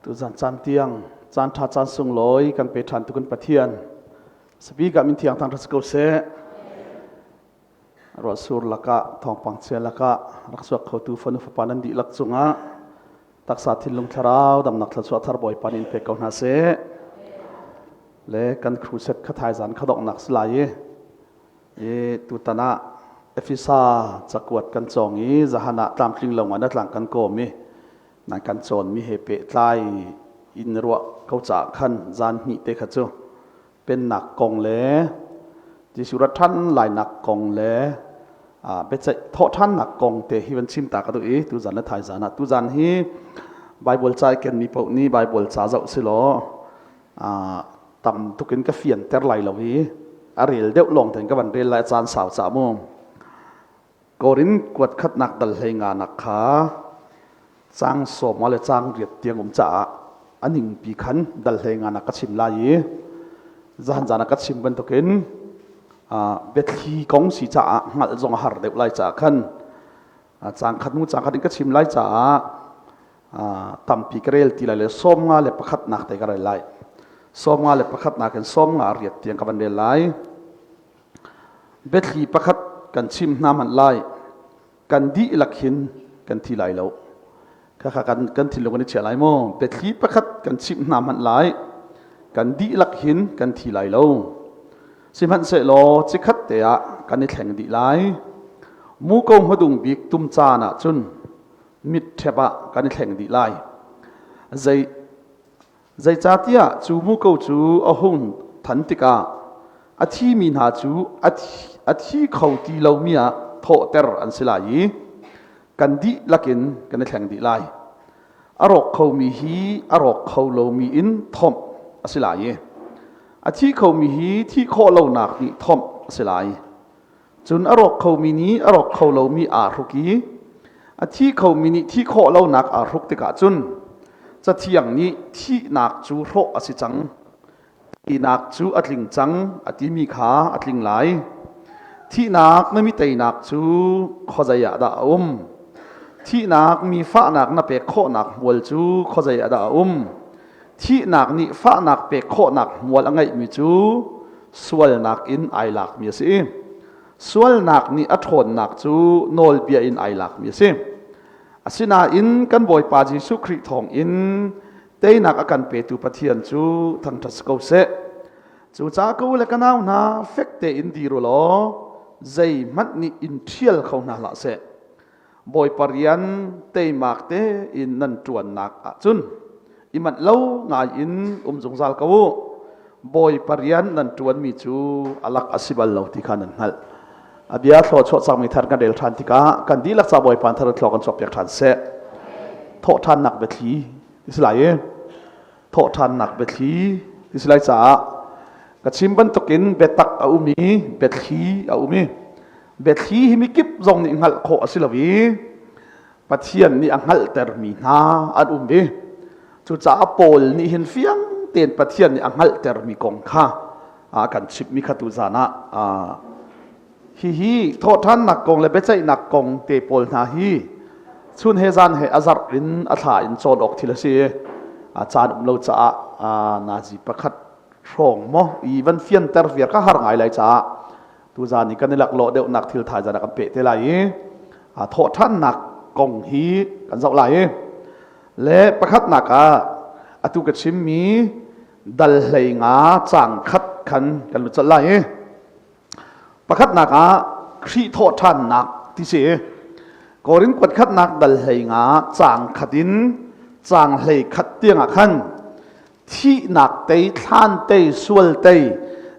Tuzan caan tiang caan ṭha caan sunglawi kan pe ṭhan tu kan Pathian Speaker min thiang thang ṭha ko seh. Ruahsur lakah thawngpang chia lakah rak suak khotu fanu fapa nan dihlak cungah taksa thinlung thlarau damnak thluachuah thar Bawipa nih in pek ko hna seh. Le kan crusade kha thaizan kha donghnak si lai i i tutan ah Efesa cakuat kan cawng i zahan ah tlamtling lo ngan a tlang kan kawm i nan kan cawnmi he pehtlai in ruah ko caah khan zan hnih te kha cu pennak kong le Jesuh rat ṭhan lainak kong le biaceih thawhṭhannak kong te hi van chim ta ka duh i tuzan le thaizan ah tuzan hi Bible ca i kenmi paoh nih Bible ca zoh si law tam tuk in ka fianter lai lo i a rel deuh lawng tein ka van rel lai caan sau ca mu Korin kuat khatnak dal hlei nga nak kha cang sawm le cang riat tiang um caah a ningpi khan dal hlei nga nak ka chim lai i zan zan ah ka chim bantukin biathli kong si caah hngalh zong a har deuh lai caah khan cang khat hnu cang khat in ka chim lai caah tampi ka rel ti lai le 51 nak te ka rel lai. 51 nak in 58 tiang ka van rel lai. Biathli pakhat kan chim hna hmanh lai, kan dihlak hin kan thi lai lo. Khakha kan kan thinlung kan i chia lai maw? Biathli pakhat kan chimh hna hmanh lai, kan dihlak hin kan thi lai lo. Sihmanhsehlaw cikhat te ah kan i thleng dih lai. Muko hmadung bik tum caan ah cun mit ṭhep ah kan i thleng dih lai. Zei zeicahtiah cu muko cu a hung than tikah a thimi hna cu a thi kho ti lomi ah thawhter an si lai i kan dihlak in kan i thleng dih lai. A rawk khomi hi a rawk kho lomi in thomh a si lai i a thi khomi hi thih khawh lonak nih thomh a si lai. Cun a rawk khomi nih a rawk kho lomi aa hruk i a thi khomi nih thih khawh lonak aa hruk tikah cun Cathiang nih thihnak cu hrawh a si cang, teinak cu a tling cang a timi kha a tling lai. Thihnak na mi teinak cu khuazei ah dah a um? Thihnak mi fahnak na pek khawhnak hmual cu khuazei ah dah a um? Thihnak nih fahnak pek khawhnak hmual a ngeihmi cu sualnak in ai lakmi a si. Sualnak nih a ṭhawnnak cu nawlbia in ai lakmi a si. Asinain kan Bawipa Jesuh Khrih thawngin teinak a kan petu Pathian cu thangṭhat si ko seh. Cucaah ka u le ka nau hna, fek tein dir u law zeihmanh nih in ṭhial kho hna hlah seh. Bawipa rian teimak tein nan ṭuannak ahcun i manh lo ngai in um zungzal ko u. Bawipa rian nan ṭuanmi cu a lak a si bal lo ti kha nan hngalh. A bia thluachuah cangmi thar kan rel ṭhan tikah kan dihlak ca Bawipa thar thlua kan chuahpiak ṭhan seh. Thawhṭhannak biathli ti si lai i thawhṭhannak biathli ti si lai caah ka chim bantukin biatak a um i biathli a um i biathli hi mikip zong nih hngalh khawh a si lo i Pathian nih a hngalhtermi hna an um i cucaah Paul nih hin fiang tein Pathian nih a hngalhtermi kong kha a kan chimhmi kha tuzan ah hihi thawhṭhannak kong le biaceihnak kong te pawl hna hi chun he zan he a zarh in a thla in cawn awk thil a si i a caan um lo caah nazi pakhat hrawng maw i van fianter viar ka har ngai lai caah tuzan i kan i laklawh deuhnak thil thai zan ah kan peh te lai i thawhṭhannak kong hi kan zoh lai i le pakhatnak ah atu ka chimmi dal 15 cang khat khan kan lut colh lai i Pakhatnak ah Khrih thawhṭhannak ti si. Korin kuat khatnak dal 15 caang khat in caang 11 tiangah khan thihnak tei, thlan tei, sual tei,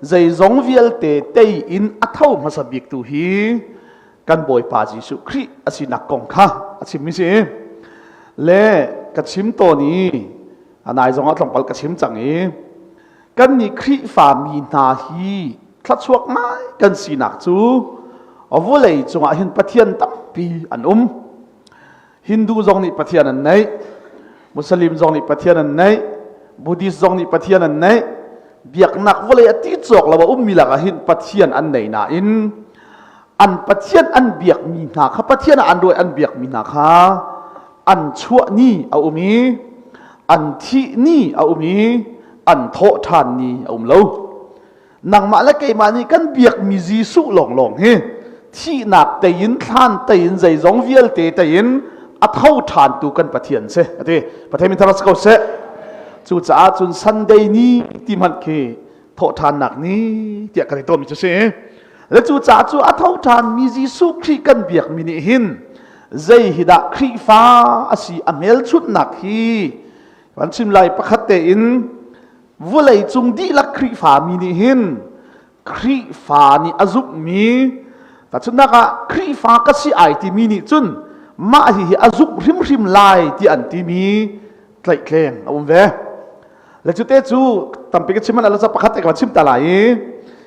zeizong vialte tei in a tho hmasa bik tu hi kan Bawipa Jesuh Khrih a sinak kong kha a chimmi si. Le ka chim tawn i a nai zong ah tlawmpal ka chim cang i Kannih Khrihfa mi hna hi thluachuak ngai kan sinak cu vawlei cungah hin Pathian tampi an um. Hindu zong nih Pathian an neih, Muslim zong nih Pathian an neih, Buddhist zong nih Pathian an neih. Biaknak vawlei a ti cawk lo a ummi lakah hin Pathian an nei nain an Pathian an biakmi hna kha Pathian ah an ruai an biakmi hna kha an chuah ni a um i. An thih ni a um i an thawh ṭhan ni a um lo. Nangmah le keimah nih kan biakmi Jesuh lawnglawng hi thihnak teiin thlan teiin zeizong vialte teiin a tho ṭhantu kan Pathian si a ti. Pathian min thar si ko seh. Cucaah cun Sunday ni ti hmanh khi thawhṭhannak ni tiah kan i tawnmi cu si. Le cucaah cu a tho ṭhanmi Jesuh Khrih kan biakmi nih hin zei hi dah Khrihfa a si a hmelchunhnak hi kan chim lai. Pakhat tein, vulei cung dihlak Khrihfa mi nih hin Khrihfa nih a zumhmi, tahchunhnak ah Khrihfa ka si ai timi nih cun mah hihi a zumh hrimhrim lai ti an timi tlaihtleng a um ve. Le cute cu tampi ka chim ala pakhat te ka chim ta lai i,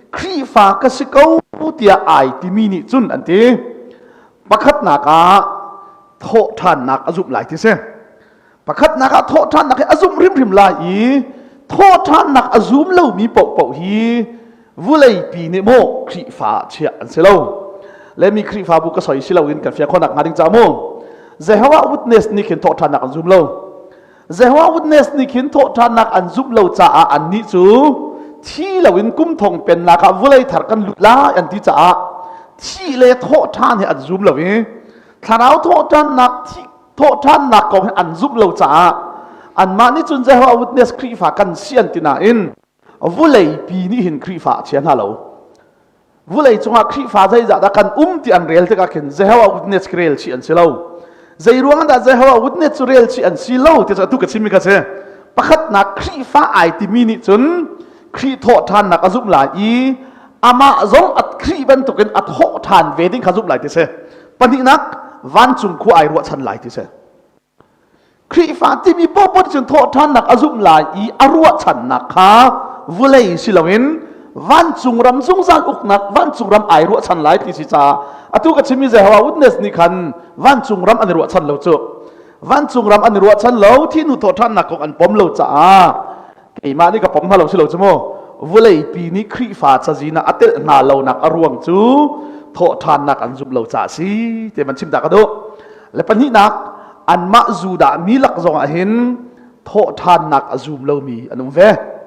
Khrihfa ka si ko tiah ai timi nih cun an ti, pakhatnak ah thawhṭhannak a zumh lai ti si. Pakhatnak ah thawhṭhannak hi a zumh hrimhrim lai i thawhṭhannak a zum lomi paohpaoh hi vuleipi nih maw Khrihfa chiah an si lo. Le mi Khrihfabu ka soi si loin kan fiang khawhnak hnga ding ca mu, Jehovah Witness nih khin thawhṭhannak an zum lo. Jehovah Witness nih khin thawhṭhannak an zumh lo caah annih cu thi loin kum thong pennak ah vulei thar kan lut lai an ti caah thi le thawhṭhan hi an zum lo i thlarau thawhṭhannak, thi thawhṭhannak kong hi an zumh lo caah anmah nih cun Jehovah Witness Khrihfa kan si an ti nain vuleipi nih hin Khrihfa a chia hna lo. Vulei cungah Khrihfa zeizah dah kan um ti an rel tikah khin Jehovah Witness rel chih an si lo. Zei ruang dah Jehovah Witness cu rel chih an si lo ti cu atu ka chimmi kha si. Pakhatnak, Khrihfa ai timi nih cun Khrih thawhṭhannak a zumh lai i amah zong a Khrih bantukin a thawhṭhan ve ding kha zumh lai ti si. Pahnihnak, vancung khua ai ruahchan lai ti si. Khrihfa timi popoh cun thawhṭhannak a zumh lai i a ruahchannak kha vulei si loin vancung ram zungzal uknak, vancung ram ai ruahchan lai ti si caah atu ka chimmi Jehovah Witness nih khan vancung ram an i ruahchan lo cu. Vancung ram an i ruahchan lo, thihnu thawhṭhannak kong an pom lo caah keimah nih ka pom hna lo si lo cu mu. Vuleipi nih Khrihfa cazin ah a telh hna lonak a ruang cu thawhṭhannak an zumh lo caah si ti man chim ta ka duh. Le pahnihnak, anmah Judah mi lak zong ah hin thawhṭhannak a zum lomi an um ve.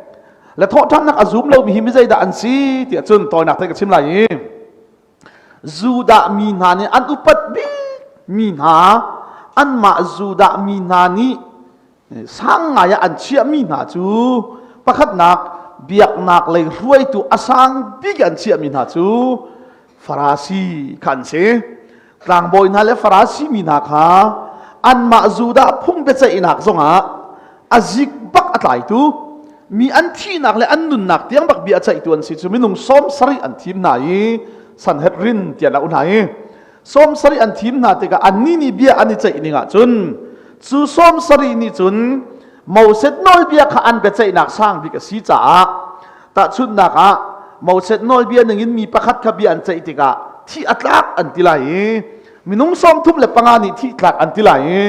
Le thawhṭhannak a zum lomi hi mi zeidah an si tiah cun tawinak te ka chim lai i, Judah mi hna nih an upat bik mi hna, anmah Judah mi hna nih sang ngai ah an chiahmi hna cu, pakhatnak, biaknak lei hruaitu a sang bik an chiahmi hna cu Farasi kha an si. Tlangbawi hna le Farasi mi hna kha anmah Judah phung biaceihnak zongah a zik bak a tlaitu, mi an thihnak le an nunnak tiang bak bia a ceihtu an si. Cu minung 70 an thim hna i Sanhedrin tiah an auh hna i 70 an thim hna tikah annih nih bia an i ceih ning ahcun cu 70 nih cun Moses nawlbia kha an biaceihnak sang bik a si caah, tahchunhnak ah, Moses nawlbia ningin mi pakhat kha bia an ceih tikah thih a tlak an ti lai i minung 35 nih thih tlak an ti lai i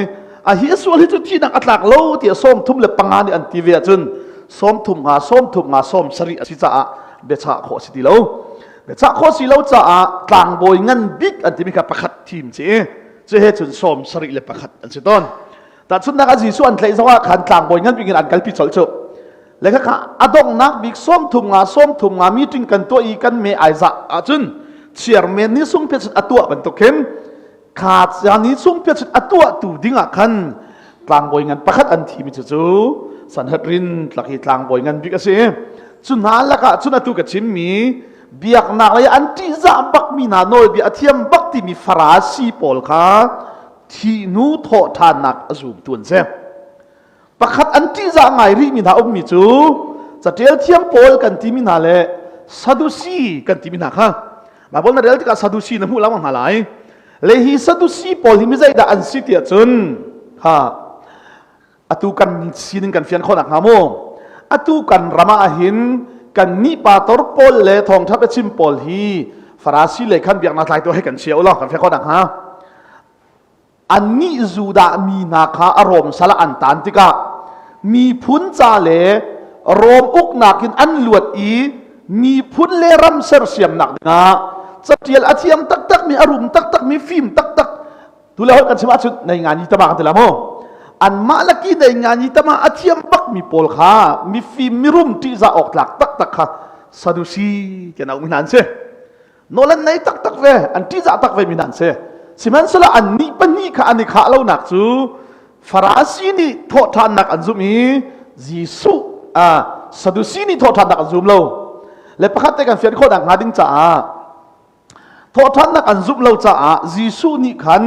a hi a sual hi cu thihnak a tlak lo tiah 35 nih an ti ve ahcun 30 nga 30 nga 70 a si caah biachah khawh a si ti lo. Biachah khawh si lo caah tlangbawi ngan bik an timi kha pakhat thim ci cu he cun 71 an si tawn. Tahchunhnak ah, Jesuh an tlaih zongah khan tlangbawi ngan bik in an kalpi colh cu. Le kha a donghnak bik 30 nga 30 nga meeting kan tuah i kan me ai zah ahcun chairman nih sungphiat a tuah bantuk khin kha ni sungphiat a tuah tu ding ah khan tlangbawi ngan pakhat an thimi cu cu Sanhedrin tlak hi tlangbawi ngan bik a si. Cu hna lakah cun atu ka chimmi biaknak lei an ṭihzah bakmi hna, nawlbia a thiam bak timi Farasi pawl kha thihnu thawhṭhannak a zumtu an si. Pakhat an ṭihzah ngai rihmi hna ummi cu caṭial thiam pawl kan timi hna le Sadusi kan timi hna kha. Baibal na rel tikah Sadusi na hmuh lengmang hna lai. Le hi Sadusi pawl hi mi zeidah an si tiah cun kha atu kan sining kan fian khawh nak hnga mu, atu kan ram ah hin kan nih pastor pawl le thawngṭha biachim pawl hi Farasi le khan biaknak tlaitu he kan chia u law kan fian khawh nak hnga. Annih Judah mi hna kha a Rom sal ah an taan tikah miphun ca le Rom uknak in an luat i miphun le ram sersiamnak dingah catial a thiam taktakmi, a rum taktakmi, fim taktak, tu le holh kan chim ahcun nei nga ni tama kan ti la mu. Anmah laki dei ngan i tama a thiam bak mi pawl kha mifim mirum ṭihzah awk tlak taktak kha Sadusi tiah na um hna an si. Nawl an nei taktak ve, an ṭihzah tak ve mi hna an si. Sihmanhsehlaw annih pahnih kha an i khah lonak cu Farasi nih thawhṭhannak an zumh i Jesuh ah Sadusi nih thawhṭhannak an zum lo. Le pakhat te kan fian khawh nak hnga ding caah thawhṭhannak an zumh lo caah Jesuh nih khan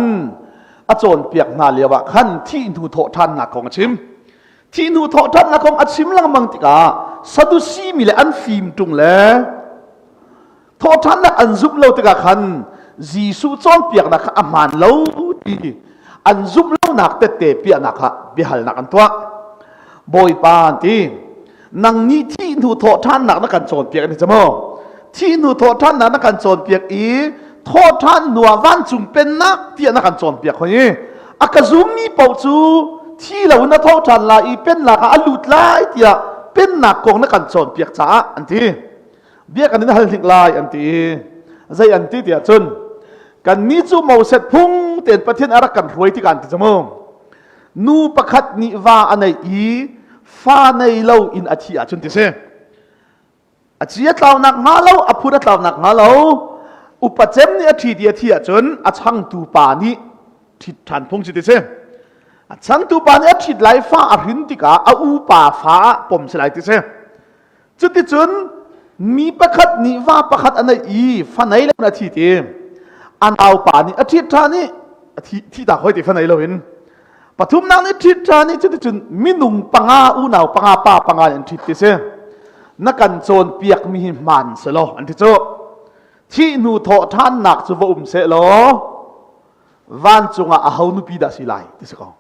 a cawnpiak hna lio ah khan thih hnu thawhṭhannak kong a chim. Thih hnu thawhṭhannak kong a chim lengmang tikah Sadusi mi le an fim ṭung le Thawhṭhannak an zumh lo tikah khan Jesuh cawnpiaknak kha a hmaan lo ti an zumh lonak tette piahnak kha biahalnak an tuah. Bawipa an ti, nang nih thih hnu thawhṭhannak na kan cawnpiak an ti maw? Thih hnu thawhṭhannak na kan cawnpiak i thawhṭhan hnu ah vancung pennak tiah na kan cawnpiak hoi i a ka zummi paoh cu thi lo in a tho ṭhan lai i pennak ah a lut lai tiah pennak kong na kan cawnpiak caah an ti. Bia kan in hal hnik lai an ti i zei an ti tiah cun kannih cu Moses phung tein Pathian a rak kan hruai tikah an ti cu mu nu pakhat nih va a neih i fa nei lo in a thih ahcun ti si a ci a tlaunak hnga lo a phun a tlaunak hnga lo upa cem nih a ṭhi ti a thih ahcun a changtu pa nih ṭhit ṭhan phung si ti si a changtu pa nih a ṭhit lai fa a hrin tikah a upa fa ah pom si lai ti si Cuticun mi pakhat nih va pakhat a neih i fa nei lo in a thi ti. A naupa nih a ṭhit ṭhan i a thi thi tak hoi ti fa nei loin. Pathumnak nih ṭhit ṭhan i cuticun minung panga unau panga pa panga nih an ṭhit ti si. Na kan cawnpiak mi hi hmaan si law an ti cu. Thih hnu thawh ṭhannak cu va um seh law vancung ah aho nupi dah si lai ti si ko.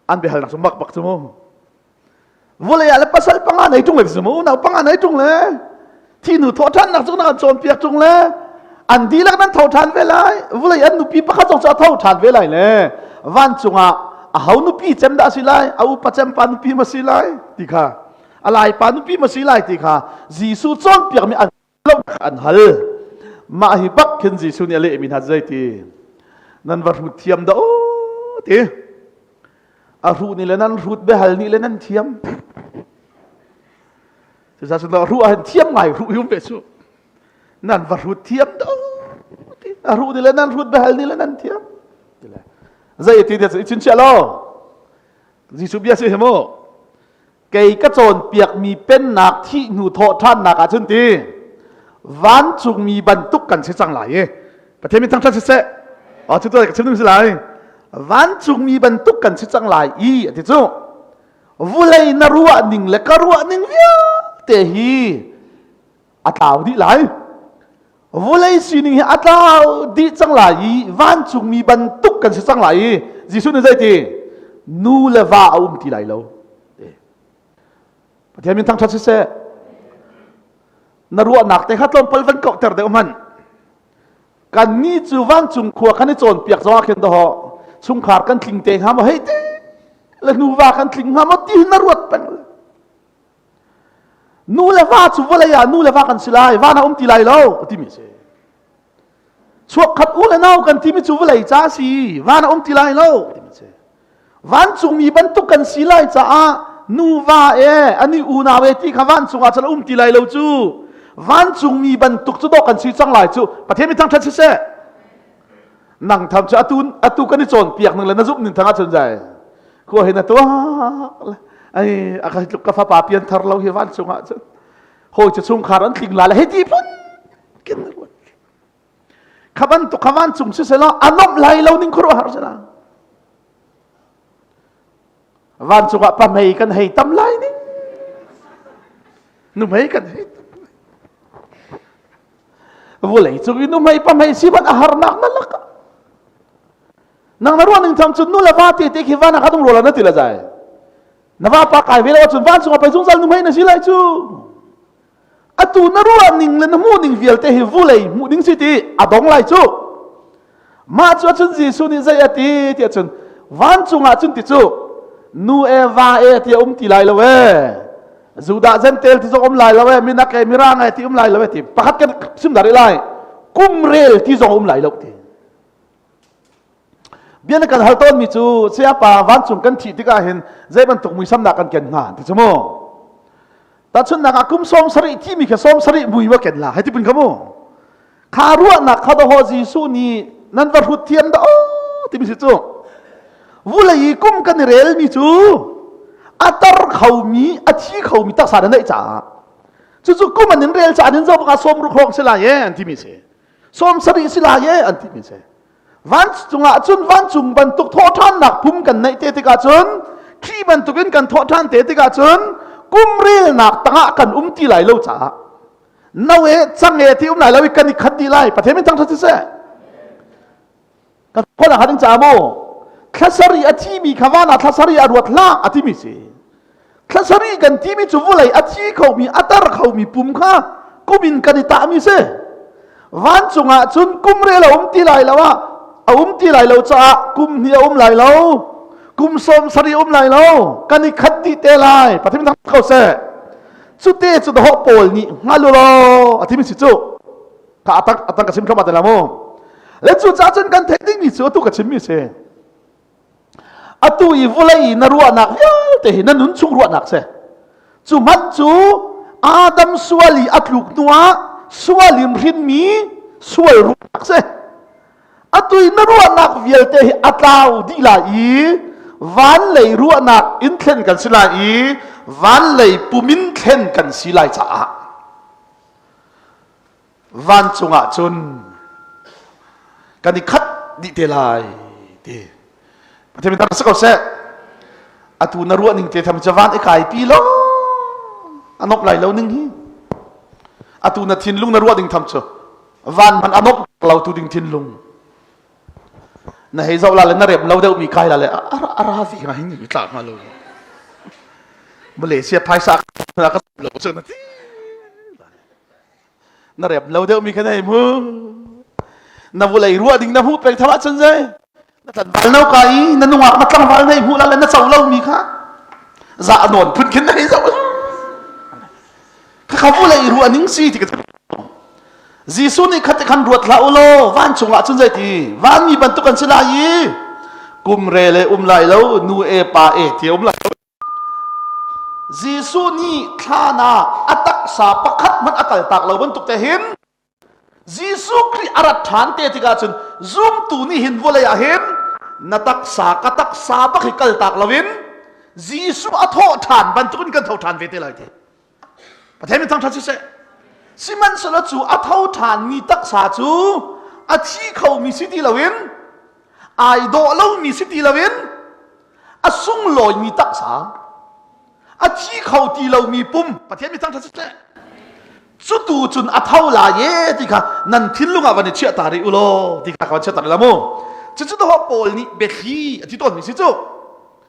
An biahalnak cu mak bak cu mu. Vawlei ah le pasal panga nei ṭung le ti mu unau panga nei ṭung le thinu thawhṭhannak cu na kan cawnpiak ṭung le an dihlak nan tho ṭhan ve lai vawlei an nupi pakhat zong cu a tho ṭhan ve lai le vancung ah a ho nupi cem dah a si lai a upa cem pa nupi ma si lai ti kha a lai pa nupi ma si lai ti kha Jesuh cawnpiak mi an lo an hal mah hi bak khin Jesuh nih a lehmi hna zei ti nan va hrut thiam dah ti a hruh nih le nan hrut biahal nih le nan thiam cucaah cun hruh ah hin thiam ngai hruh hi um ve su nan va hrut thiam dah ti a hruh nih le nan hrut biahal nih le nan thiam zei ti ti chin chia lo Jesuh bia si hi mu Kei ka cawnpiakmi pennak thih hnu thawhṭhannak ah cun ti vancungmi bantuk kan si cang lai i Pathian min thangṭhat siseh oh cu ka chim ding si lai vancungmi bantuk kan si cang lai i a ti cu vulei na ruah ning le ka ruah ning vialte hi a tlau dih lai vulei sining hi a tlau dih cang lai i vancungmi bantuk kan si cang lai i Jesuh nih zei ti nu le va a um ti lai lo Pathian min thangṭhat siseh na ruahnak te kha tlawmpal van kauhter deuh hmanh kannih cu vancung khua kan i cawnpiak zong ah khin dawh chungkhar kan tling te hnga maw hei te le nuva kan tling hnga maw ti na ruat peng Nu le va cu vawlei ah nu le va kan si lai, van ah um ti lai lo timi a si. Chuakkhat u le nau kan timi cu vawlei ca a si, van ah um ti lai lo timi a si. Vancungmi bantuk kan si lai caah nuva e ani unau e ti kha vancung ah cun um ti lai lo cu. Vancungmi bantuk cu dawh kan si cang lai cu. Pathian mi thangṭhat siseh. Nang tham cu atu atu kan i cawnpiak ning le na zumh ning thang ahcun zai. Khua hi na tuak le ai a ka tluk ka fapa pian thar lo hi vancung ah cun hawi cu chungkhar an tling la le hei ti phun kin ruat kha bantuk kha vancung si selaw a nomh lai lo ning khuaruahhar sila vancung ah pamei kan hei tam lai ning nuhmei kan hei tam lai vulei cung i nuhmei pamei si ban a harnak na lak Nang na ruah ning tham cun nu le va te te khi van ah kha tung rawl na ti la zai. Na va pa kai ve lo cun van chungah pei zungzal nu mei na si lai cu. Atu na ruah ning le na hmuh ning vialte hi vulei hmuh ding si ti a dong lai cu. Mah cu cun Jesuh nih zei a ti ti cun vancung ah cun ti cu nu e va e ti a um ti lai lo e. Judah Gentel ti zong um lai lo e minak e mirang e ti um lai lo e ti pakhat kan sim dar lai kum rel ti zong um lai lo ti. Bia na kan hal tawnmi cu sayapa vancung kan thih tikah hin zei bantuk muisam dah kan ken hnga ti cu mu. Tahchunhnak ah kum 70 thimi kha 70 mui wa ken la hei ti pun kha mu. Kha ruahnak kha daw Jesuh nih nan va hrut thiam dah aw timi si cu. Vulei i kum kan i relmi cu a tar khomi a thi khomi taksa na neih caah cucu kum an in rel caah an in zoh bak ah 60 hrawng si lai e an timi si. 70 si lai e an timi si. Vancung ah cun vancung bantuk thawhṭhannak pum kan neih te tikah cun Khrih bantukin kan thawhṭhan te tikah cun kum relnak tangah kan um ti lai lo caah no e cang e ti um lai lo i kan i khat dih lai. Pathian min thangṭhat siseh. Kan khon a ding caah mu thla sarih a thimi kha van ah thla sarih a ruat hlah a timi si. Thla sarih kan timi cu vulei a thi khomi a tar khomi pum kha kum in kan i tahmi si. Vancung ah cun kum rel a um ti lai lo ah a um ti lai lo caah kum hnih a um lai lo, kum 70 um lai lo, kan i khat dih te lai. Pathian thang ko seh. Cute cu dawh Paul nih hngal u law a timi si cu. Kha atang atang ka chim thluahmah te la mu. Le cu caah cun kan theih dingmi cu atu ka chimmi si. Atu i vawlei i na ruahnak vialte hi na nun chung ruahnak si. Cu hmanh cu Adam sual i a tluk hnuah sual in hrinmi sual ruahnak si. Atu i na ruahnak vialte hi a tlau dih lai i van lei ruahnak in thlen kan si lai i van lei pum in thlen kan si lai caah vancung ah cun kan i khat dih te lai ti. Pathian min si ko seh. Atu na ruah ning te tham cu van i kai pi lo a nok lai lo ning hi. Atu na thinlung na ruah ding tham cu van man a nok lo tu ding thinlung na hei zoh la le na rem lo deuh mi kai la le a ra vi nga hin ni tla nga lo Malaysia phaisa ka lo cu na ti na rem lo deuh mi kha nei mu na vulei ruah ding na hmuh peng thawah cun zei na tlanval no ka i na nungak na tlangval nei hmuh la le na co lo mi kha za nawn phun khin na hei zoh kha kha vulei ruah ning si ti ka Jesuh nih khat khan ruat hlah u law vancung ah cun zeiti vanmi bantuk an si lai i kum re le um lai lo nu e pa e ti um lai lo. Jesuh nih thlan ah a taksa pakhat hmanh a kaltak lo bantuk te hin Jesuh Khrih a rat ṭhan te tikah cun zumtu nih hin vawlei ah hin na taksa ka taksa bak hi kaltak loin Jesuh a thawh ṭhan bantukin kan tho ṭhan ve te lai ti. Pathian min thangṭhat siseh. Sihmanhsehlaw cu a tho ṭhanmi taksa cu a thi khomi si ti loin ai dawh lomi si ti loin a sunglawimi taksa a thi kho ti lomi pum Pathian mi thangṭhat siseh. Cu tu cun a tho lai e ti kha nan thinlung ah van i chiah ta rih u law ti kha ka van chiah ta rih la mu. Cucu to Paul nih biathli a ti tawnmi si cu.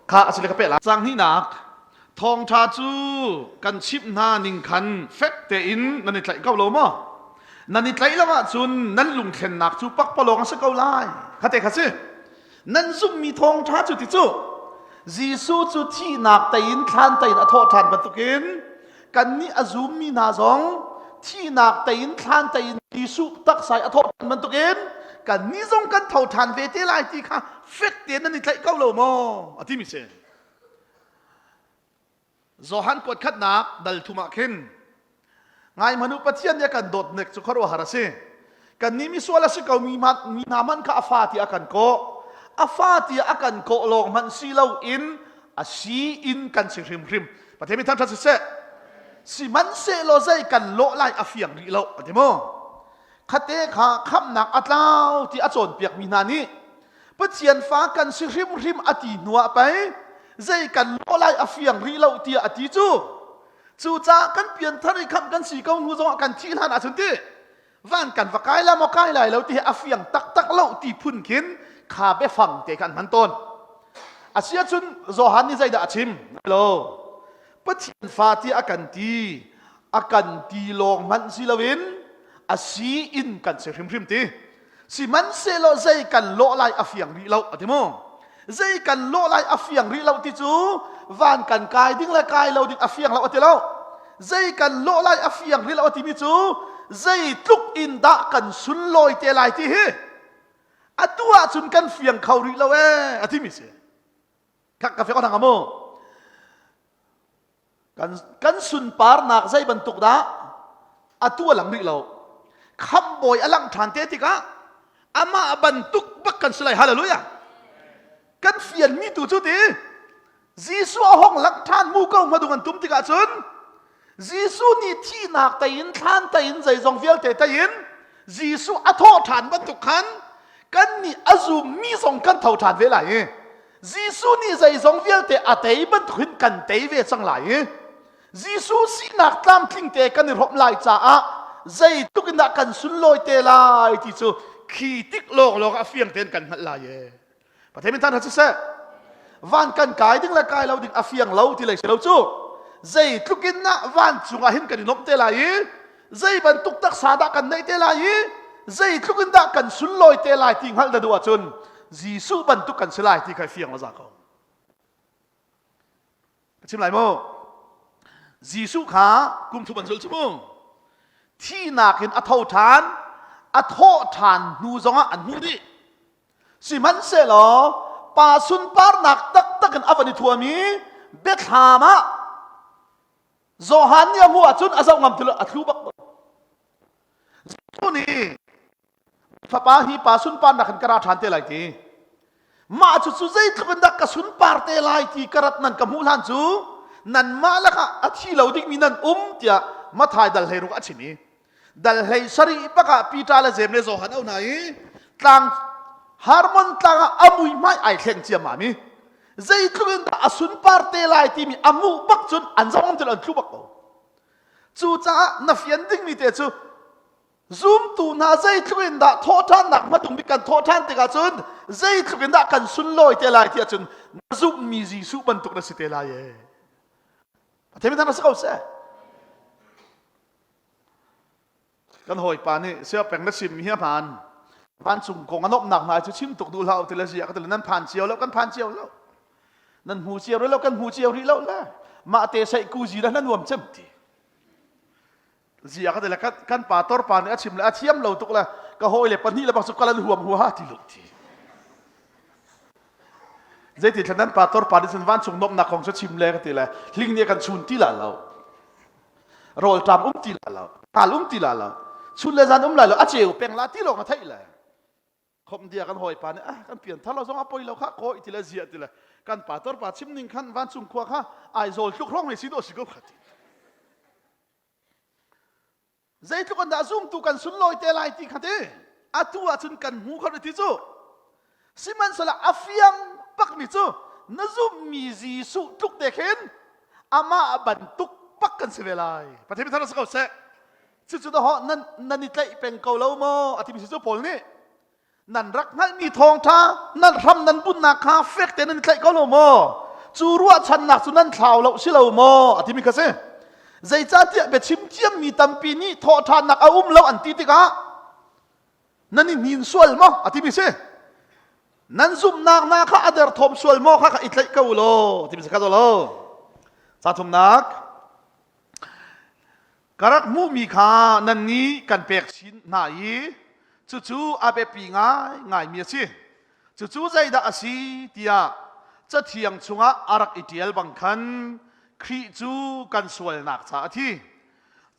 Kha a si le ka peh la. Cang hnihnak Thawngṭha cu kan chimh hna ning khan fek tein nan i tlaih ko lo maw? Nan i tlaih lo ahcun nan lungthlennak cu pakpalawng a si ko lai. Khate kha si. Nan zumhmi thawngṭha cu ti cu Jesuh cu thihnak tei in thlan tei in a thawh ṭhan bantukin kannih a zummi hna zong thihnak tei in thlan tei in Jesuh taksa i a thawh ṭhan bantukin kannih zong kan tho ṭhan ve te lai ti kha fek tein nan i tlaih ko lo maw? A timi si. Johan kuat khatnak dal thum ah khin ngai hmanh u Pathian nih a kan dawtnek cu khuaruahhar a si. Kannih misual a si ko mi hna hmanh kha a fa tiah a kan kawh. A fa tiah a kan kawh lawng hmanh si loin a si in kan si hrimhrim. Pathian mi thangṭhat siseh. Sihmanhsehlaw zei kan lawh lai a fiang rih lo a ti maw? Khate kha khamhnak a tlau ti a cawnpiakmi hna nih Pathian fa kan si hrimhrim a ti hnuah pei zei kan lawh lai a fiang rih lo tiah a ti cu. Cucaah kan pianthar i khamh kan si ko hnu zongah kan thih hlan ahcun ti van kan va kai lai maw kai lai lo ti hi a fiang taktak lo ti phun khin kha biafang te kha an hman tawn. Asiahcun Johan nih zeidah a chim? Lo. Pathian fa tiah a kan ti a kan ti lawng hmanh si loin a si in kan si hrimhrim ti. Sihmanhsehlaw zei kan lawh lai a fiang rih lo a ti mu. Zei kan lawh lai a fiang rih lo ti cu van kan kai ding le kai lo ding a fiang lo a ti lo. Zei kan lawh lai a fiang rih lo a timi cu zei tluk in dah kan sunlawi te lai ti hi. Atu ahcun kan fiang kho rih lo ee a timi si. Kha ka fiang ko mu. Kan kan sunparnak zei bantuk dah atu a lang rih lo. Khamhbawi a langh ṭhan te tikah amah bantuk bak kan si lai. Hallelujah. Kan fianmi tu cu ti Jesuh a hong langh ṭhan mu ko hmadung an tum tikah cun Jesuh nih thihnak tei in thlan tei in zeizong vialte tei in Jesuh a thawh ṭhan bantuk khan kannih a zummi zong kan tho ṭhan ve lai i Jesuh nih zeizong vialte a tei bantuk hin kan tei ve cang lai i Jesuh sinak tlamtling te kan i hrawmh lai caah zeitluk in dah kan sunlawi te lai ti cu khi tik lawnglawng a fiang tein kan hngalh lai e. Pathian min than siseh van kan kai ding le kai lo ding a fiang lo ti lei si lo cu zeitluk in dah vancung ah hin kan i nuamh te lai i zei bantuk taksa dah kan neih te lai i zeitluk in dah kan sunlawi te lai ti hngalh na duh ahcun Jesuh bantuk kan si lai ti kha fiang la za ko. Ka chim lai mu. Jesuh kha kum thum an zulh cu mu. Thihnak in a tho ṭhan, a thawh ṭhan hnu zongah an hmuh dih. Sihmanhsehlaw pa sunparnak taktak in a van i thuam i biathlam ah Johan nih a hmuh ahcun a zoh ngam ti lo, a thlu bak. Jesuh nih fapa hi pa sunparnak in ka ra ṭhan te lai ti. Mah cu cu zeitluk in dah ka sunpar te lai ti ka rat nan ka hmuh hlan cu nanmah lakah a thi lo dingmi nan um tiah Mathai dal hlei ruk a chim i dal hlei sarih bak ah Peter le Jeim le Johan au hna i tlang Harmon tlang ah a mui hmai ai thleng ciammam i zeitluk in dah a sunpar te lai timi a muh bak cun an zong an tlu bak ko. Cucaah na fian dingmi te cu Zumtu hna zeitluk in dah thawhṭhannak hmatung bik kan thawhṭhan tikah cun zeitluk in dah kan sunlawi te lai tiah cun na zumhmi Jesuh bantuk na si te lai ee. Pathian min si ko seh. Kan hawipa nih sia peng na chimmi hi a hmaan. Vancung kong a nuamhnak hna cu chim tuk duh hlah u ti le zia ka ti le nan phan cio lo kan phan cio lo. Nan hmu cio rih lo kan hmu cio rih lo le mah te saih kuzi le na nuam cem ti. Zia ka ti le kan pa torpa nih a chim le a thiam lo tuk le ka hawi le pahnih le bak cu kalan huam huaha ti lo ti. Zeiti thlan nan pa torpa nih cun vancung nuamhnak kong cu chim le ka ti le hling nih kan chun ti la lo. Rawl ṭam um ti la lo. Hal um ti la lo. Chun le zan um lai lo a ceu peng la ti lawng a theih le. Khom dia kan hawipa nih ah kan pian thar lo zong a poi lo kha kawi ti le zia ti le kan pa torpa chim ning khan vancung khua kha Aizawl tluk hrawng mei si dawh si ko kha ti. Zeitluk an dah zumtu kan sunlawi te lai ti kha ti. Atu ahcun kan hmu kho ti cu. Sihmanhsehlaw a fiang bakmi cu na zummi Jesuh tluk te khin amah bantuk bak kan si ve lai. Pathian thar si ko seh. Cucu dah nan nan i tlaih peng ko lo maw? A timi si cu Paul nih nan rak hngalhmi thawngṭha nan hram nan bunnak kha fek tein nan i tlaih ko lo maw? Cu ruahchannak cu nan thlau lo si lo maw? A timi kha si. Zeicahtiah biachim thiammi tampi nih thawhṭhannak a um lo an ti tikah nan i hnin sual maw? A timi si. Nan zumhnak hna kha a derthawm sual maw kha kha i tlaih ko law timi si kha lo. Ca thumnak Ka rak hmuhmi kha nannih kan pek chin hna i cucu a biapi ngaingaimi a si. Cucu zeidah a si tiah Cathiang chungah a rak i ṭial bang khan Khrih cu kan sualnak caah a thi.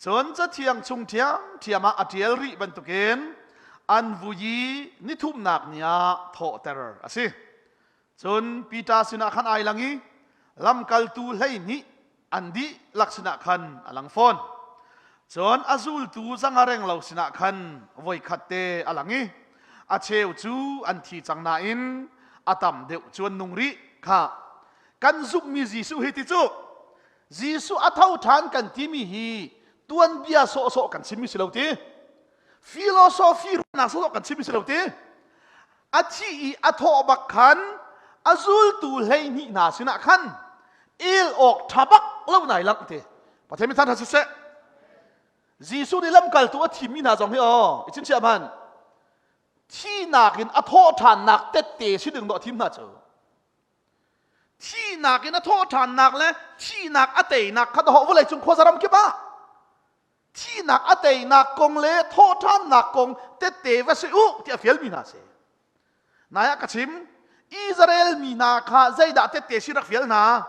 Cun Cathiang chung ṭhiamṭhiam ah a ṭial rih bantukin an vui i nithumnak ni ah thawhter a si. Cun Peter sinah khan ai lang i lamkaltu 12 an dihlak sinah khan a lang fawn. Cun a zultu zanga renglo sinah khan voikhat te a lang i a cheu cu an thi cang nain a tam deuh cu an nung rih kha kan zumhmi Jesuh hi ti cu Jesuh a tho ṭhan kan timi hi tuanbia sawhsawh kan chimmi si lo ti philosophy ruahnak sawhsawh kan chimmi si lo ti a thih i a thawh bak khan a zultu 12 hna sinah khan el awk ṭha bak lo nai langh ti Pathian min than siseh Jesuh nih lamkaltu a thimmi hna zong hi aw i chimchiah hman thihnak in a thawh ṭhannak tette si ding dawh a thim hna cu thihnak in a thawh ṭhannak le thihnak a teinak kha dawh vawlei cung khuaza ram kip ah thihnak a teinak kong le thawhṭhannak kong tette va si u tiah fialmi hna si. Nai ah ka chim Israel mi hna kha zeidah tette si rak fial hna?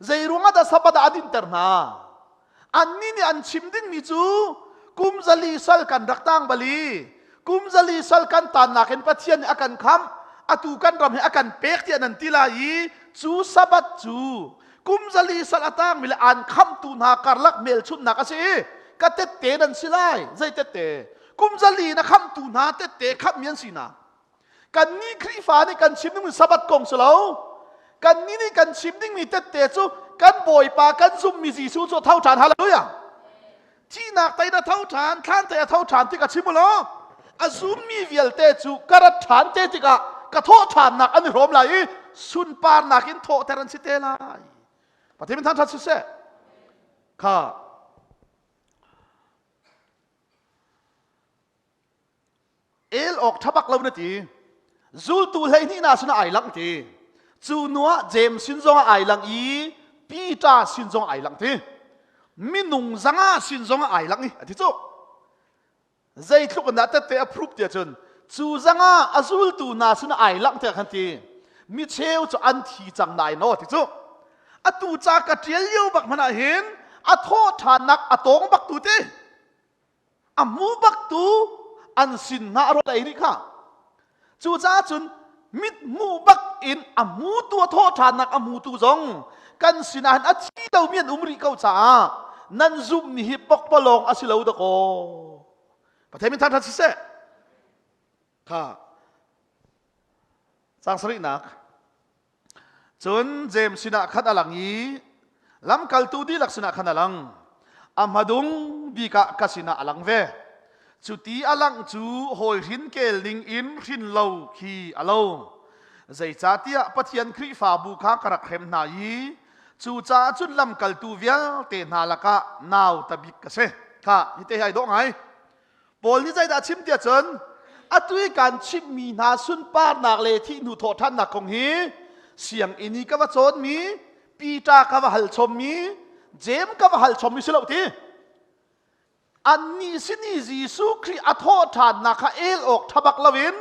Zei ruangah dah Sabbath ah a dinter hna? Annih nih an chim dingmi cu kum zali sal kan rak tang bali kum zali sal kan tannak in Pathian nih a kan khamh atu kan ram hi a kan pek tiah nan ti lai i cu Sabbath cu kum zali sal a tangmi le an khamhtu hna karlak hmelchunhnak a si i ka tette nan si lai zei tette kum zali na khamhtu hna tette khamhmi an sinak Kannih Khrihfa nih kan chim dingmi Sabbath kong si lo. Kannih nih kan chim dingmi tette cu kan Bawipa kan zummi Jesuh cu a tho ṭhan. Hallelujah! Thihnak tei na tho ṭhan, thlan tei a tho ṭhan ti ka chim u law a zummi vialte cu ka rat ṭhan te tikah ka thawh ṭhannak an i hrawm lai i sunparnak in thawhter an si te lai. Pathian min thangṭhat siseh. Kha El awk ṭha bak lo na ti. Zultu 12 hna sinah ai langh ti. Cu hnuah James sin zongah ai lang i Peter sin zong ai lang ti. Minung zanga sin zongah ai lang i a ti cu. Zeitluk in dah tette a proof tiah cun cu zanga a zultu hna sinah ai langh tiah khan ti. Mi cheu cu an thi cang nai no ti cu. Atu ca ka ṭial lio bak hmanh ah hin a thawh ṭhannak a tawng bak tu ti. A hmu baktu an sin hna a rawl ei rih kha. Cucaah cun mit hmuh bak in a hmutu a thawh ṭhannak a hmutu zong kan sinah hin a thi lomi an um rih ko caah nan zumhmi hi pokpalawng a si lo dakaw. Pathian min thangṭhat siseh. Kha cang sarihnak. Cun Jeim sinah khan a lang i lamkaltu dihlak sinah khan a lang. A hmadung bik ah ka sinah a lang ve. Cuti a langh cu hawi hrin kel ning in hrin lo khi a lo. Zeicahtiah Pathian Khrihfabu kha ka rak hrem hna i cucaah cun lamkaltu vialte hna lakah nauta bik ka si. Kha hite hi ai dawh ngai. Paul nih zeidah a chim tiah cun atu i kan chimhmi hna sunparnak le thih hnu thawhṭhannak kong hi sianginn i ka va cawnmi Peter ka va hal chommi Jeim ka va hal chommi si lo ti annih sin i Jesuh Khrih a thawhṭhannak kha el awk ṭha bak loin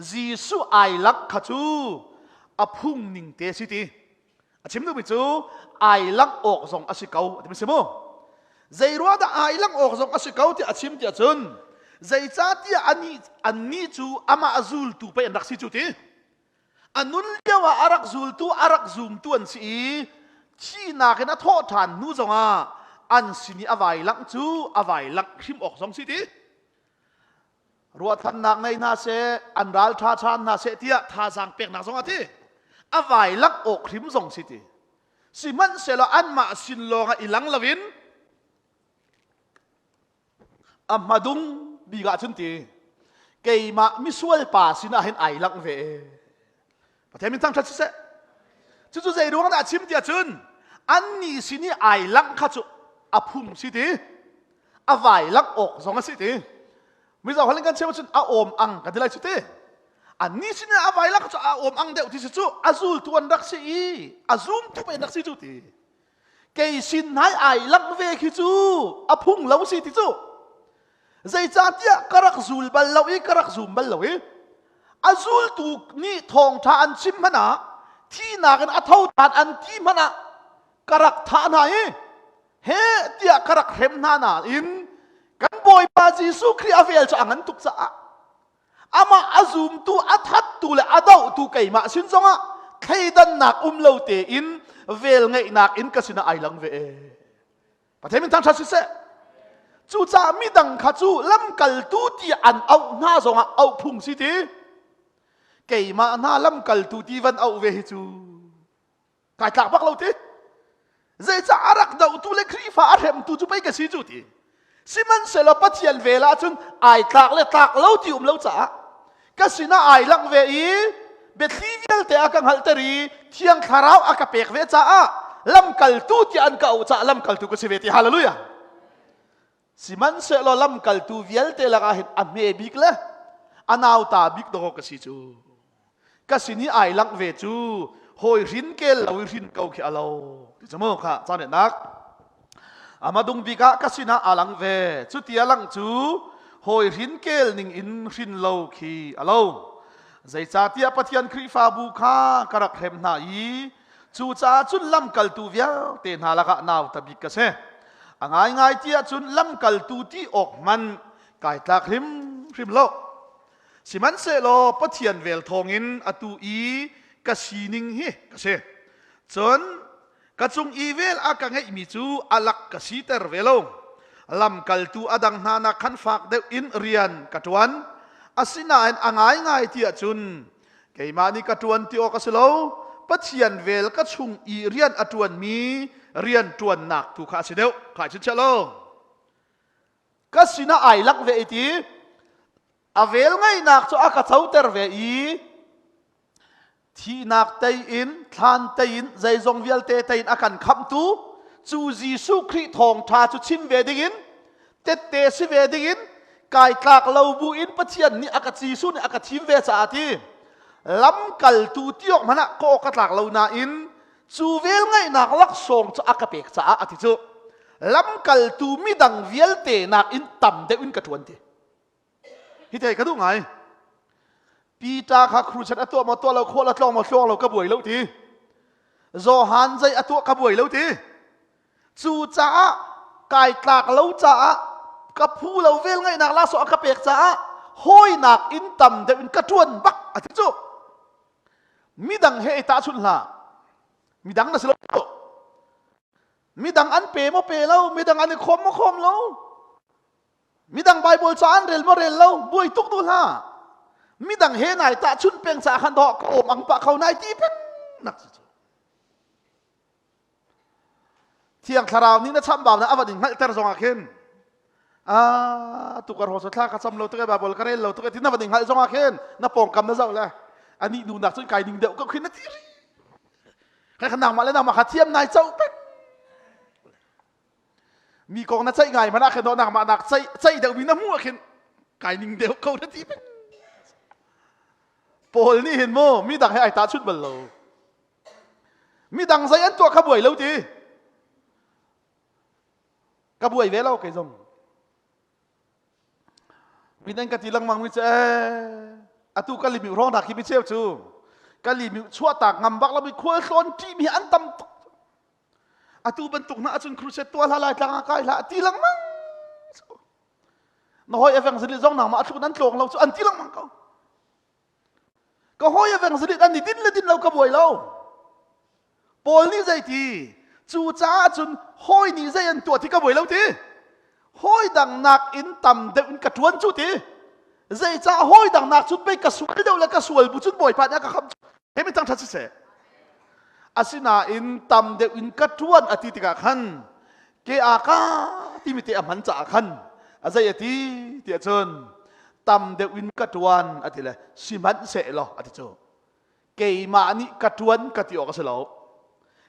Jesuh ai langh kha cu a phung ning te si ti A chim duhmi cu ai langh awk zong a si ko a ti si mu. Zei ruah dah ai langh awk zong a si ko tiah a chim tiah cun zeicahtiah anih annih cu amah zultu pei an rak si cu ti. A nun lio ah a rak zultu a rak zumtu an si i thihnak in a thawh ṭhan hnu zongah an sin i a vai langh cu a vai langh hrim awk zong si ti. Ruahthannak ngei hna seh, an ral ṭha ṭhan hna seh tiah thazaang peknak zong a ti. A vai lak awk hrim zong si ti. Sihmanhsehlaw anmah sin lawngah i lang loin a hmadung bik ah cun ti keimah misual pa sinah hin ai langh ve. Pathian min thangṭhat siseh. Cucu zei ruang dah a chim tiah cun annih sin i ai langh kha cu a phung si ti a vai langh awk zong a si ti mizo holh in kan chim cun a awm ang kan ti lai cu ti annih sin a vai langh cu a awm ang deuh ti si cu a zultu an rak si i a zumtu pe an rak si cu ti kei sin nai ai langh ve khi cu a phung lo si ti cu Zeicahtiah ka rak zul bal lo i ka rak zum bal lo i a zultu nih thawngṭha an chim hmanh ah thihnak in a tho ṭhan an ti hmanh ah ka rak thah hna i he tiah ka rak hrem hna nain kan Bawipa Jesuh Khrih a vel cu a ngan tuk caah amah a zumtu a thattu le a dohtu keimah sin zongah thleidannak um lo tein vel ngeihnak in ka sinah ai lang ve. Pathian min thangṭhat siseh. Cucaah midang kha cu lamkaltu ti an auh hna zongah auh phung si ti. Keimah hna lamkaltu ti van auh ve hi cu kai tlak bak lo ti. Zeicah a rak dohtu le Khrihfa a hremtu cu pei ka si cu ti. Sihmanhsehlaw Pathian vel ahcun ai tlak le tlak lo ti um lo caah ka sinah ai langh ve i biathli vialte a ka hngalhter i thiang thlarau a ka pek ve caah lamkaltu tiah an ka auh caah lamkaltu ka si ve ti hallelujah sihmanhsehlaw lamkaltu vialte lakah hin a hme bik le a nauta bik dawh ka si cu ka sin i ai langh ve cu hawi hrin kel lo i hrin ko khi a lo ti cu mu kha caan nak ama dung bik ah ka sinah a lang ve cuti a lang cu hawi hrin kel ning in hrin lo khi a lo. Zeicahtiah Pathian Khrihfabu kha ka rak hrem hna i cucaah cun lamkaltu vialte hna lakah nauta bik ka si. A ngaingai ti ahcun lamkaltu ti awk hmanh kai tlak hrimhrim lo. Sihmanhsehlaw Pathian vel thawngin atu i ka sining hi ka si. Cun ka cung i vel a ka ngeihmi cu a lak ka siter ve lo. Lamkaltu a dang hna nak khan fak deuh in rian ka ṭuan. Asinain a ngaingai ti ahcun keimah nih ka ṭuan ti awk a si lo. Pathian vel ka chung i rian a ṭuanmi rian ṭuannak tu kha a si deuh. Kha chin lo. Ka sinah ai lak ve i ti a vel ngeihnak cu a ka coter ve i thihnak tei in thlan tei in zeizong vialte tei in a kan khamhtu cu Jesuh Khrih thawngṭha cu chim ve dingin tette si ve dingin kai tlak lo bu in Pathian nih a ka Jesuh nih a ka thim ve caah ti lamkaltu tiok hmanh ah ka awk ka tlak lo nain cu vel ngaihnak laksawng cu a ka pek caah a ti cu lamkaltu midang vialte nakin tam deuh in ka ṭuan ti. Hi te ka duh ngai. Peter kha crusade a tuah maw tuah lo khual a tlawng maw tluang lo ka buai lo ti. Johan zei a tuah ka buai lo ti. Cu caah kai tlak lo caah ka phu lo vel ngaihnak la so a ka pek caah hawinak in tam deuh in ka ṭuan bak a ti cu. Midang he i tahchunh hlah. Midang na si lo. Midang an pe maw pe lo, midang an i khawm maw khawm lo. Midang Bible ca an rel maw rel lo, buai tuk duh hlah. Midang he nai tahchunh peng caah khan dawh ka awm ang pah kho nai ti peng nak cu. Thiang Thlarau nih na chambau na avan in hngalhter zong ah khin ah tukar ho thla ka cam lo tuk e Bible ka rel lo tuk e ti na van in hngalh zong ah khin na pawngkam na zoh le ani nu nak cun kai ning deuh ko khin na ti ri kai khan nangmah le nangmah kha thiam nai co peng mi kong na ceih ngai hmanh ah khin nangmah nak ceih ceih deuh mi na hmuh ah khin kai ning deuh ko na ti peng Paul nih hin mu mi dang he ai tahchunh bal lo midang zei an tuah kha buai lo ti ka buai ve lo kei zong midang ka ti lengmang mi cu ee atu ka limiu hrawng dah khi mi cheu cu ka limiu chuah tak ngam bak lo mi khual tlawn ṭih mi an tam tuk atu bantuk hna ahcun crusade tuah hlah lai tlang ah kai hlah ti lengmang na hawi evangelist zong nangmah a thluk nan tlawng lo cu an ti lengmang ko ka hawi evangelist an i din le din lo ka buai lo Paul nih zei ti cu caah cun hawi nih zei an tuah ti ka buai lo ti hawi dang nak in tam deuh in ka ṭuan cu ti zeicah hawi dang nak cun pei ka sual deuh le ka sual bu cun bawipa nih a ka kham he mi cang ṭhat siseh asinain tam deuh in ka ṭuan a ti tikah khan ke a ka timi te a hman caah khan a zei a ti tiah cun tam deuh in ka ṭuan a ti le sihmanhsehlaw a ti cu keimah nih ka ṭuan ka ti awk a si lo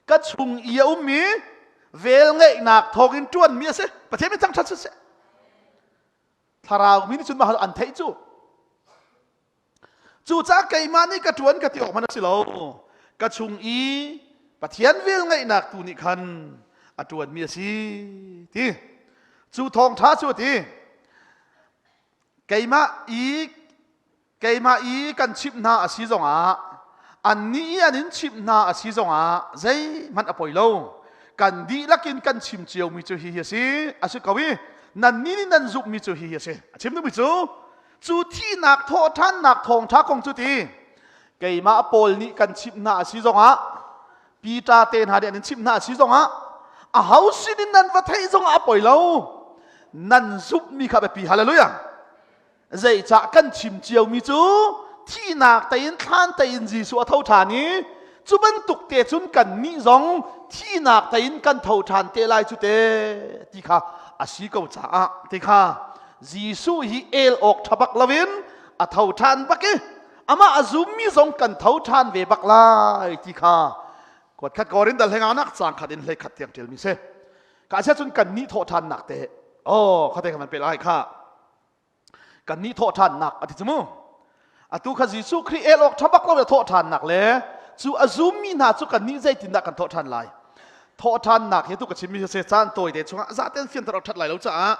ka chung i a ummi vel ngeihnak thawngin ṭuanmi a si Pathian mi thangṭhat siseh thlarau mi nih cun mah an theih cu Cucaah keimah nih ka ṭuan ka ti awk hmanh a si lo. Ka chung i Pathian velngeihnak tu nih khan a ṭuanmi a si ti. Cu thawngṭha cu a ti. Keimah i keimah i kan chimh hna a si zongah annih i an in chimh hna a si zongah zeihmanh a poi lo. Kan dihlak in kan chim ciomi cu hihi a si. A si ko i nannih nih nan zumhmi cu hihi a si. A chim duhmi cu Cu thihnak thawhṭhannak thawngṭha kong cu ti keimah Paul nih kan chimh hna a si zongah Peter te hna nih an in chimh hna a si zongah aho sinin nan va theih zongah a poi lo nan zumhmi kha biapi hallelujah zeicah kan chim ciomi cu thihnak tein thlan tein Jesuh a tho ṭhan i cu bantuk te cun kannih zong thihnak tein kan tho ṭhan te lai cu te ti kha a si ko caah ti kha Jesuh hi el awk ṭha bak loin a tho ṭhan bak i amah a zummi zong kan tho ṭhan ve bak lai ti kha kuat khat Korin dal hlei nak cang khat in hlei khat tiang ṭialmi si ka sia cun kan nih thawh ṭhannak te oh khate kan pe lai kha kan nih thawh ṭhannak a ti cu mu atu kha Jesuh Khrih el awk ṭha bak lo le thawh ṭhannak le cu a zummi hna cu kan nih zeitindah kan thawh ṭhan lai thawh ṭhannak hi tu ka chimmi si caan tawi te chungah zaten fianter awk ṭhat lai lo caah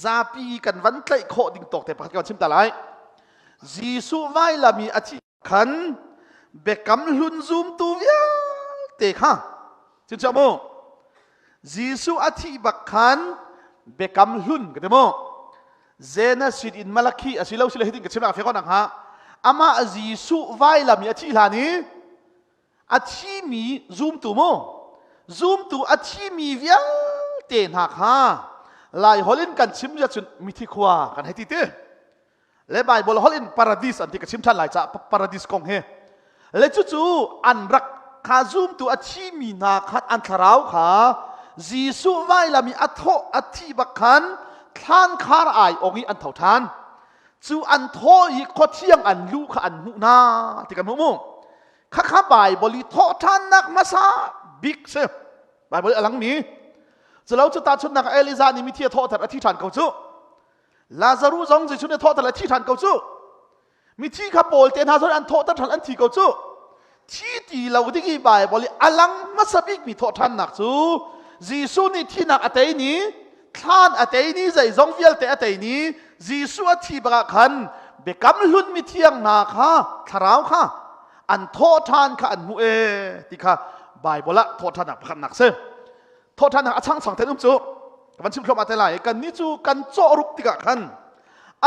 zapi kan van tlaih khawh ding tawk te pakhat kan chim ta lai Jesuh vailam i a thi. Khan biakam hlun zumtu vialte kha cu mu Jesuh a thih bak khan biakam hlun ka ti mu Genesis in Malakhi a si lo sile hitin ka chim nak fiang nak ha amah Jesuh vailam i a thih hlan i a thimi zumtu mu zumtu a thimi vialte hna kha lai holh in kan chim zia cun mithi khua kan hei ti te le Bible holh in paradis an ti ka chim ṭhan lai caah paradis kong hi le cucu an rak kha zumtu a thimi hna khan an thlarau kha Jesuh vailam i a thawh a thih bak khan thlan khar ai ong i an tho ṭhan cu an thaw i khuathiang an luh kha an hmuh hna ti kan hmuh mu khakha Bible i thawh ṭhannak hmasa bik si Bible a langmi culo cu tahchunhnak Elijah nih mithi a thawhter a thi ṭhan ko cu Lazaruh zong Jesuh nih thawhter le thi ṭhan ko cu. Mithi kha Paul te hna zong an thawhter ṭhan an thi ko cu. Thi ti lo ding i Baibal i a lang hmasa bikmi thawhṭhannak cu Jesuh nih thinak a tei ni, thlan a tei ni, zeizong vialte a tei ni, Jesuh a thi bakah khan biakam hlun mithiang hna kha thlarau kha an thawhṭhan kha an hmuh e ti kha Baibal ah thawhṭhannak pakhatnak si. Thawhṭhannak a changchang ten um cu ka van chim thluahmah te lai kan nih cu kan cawh ruk tikah khan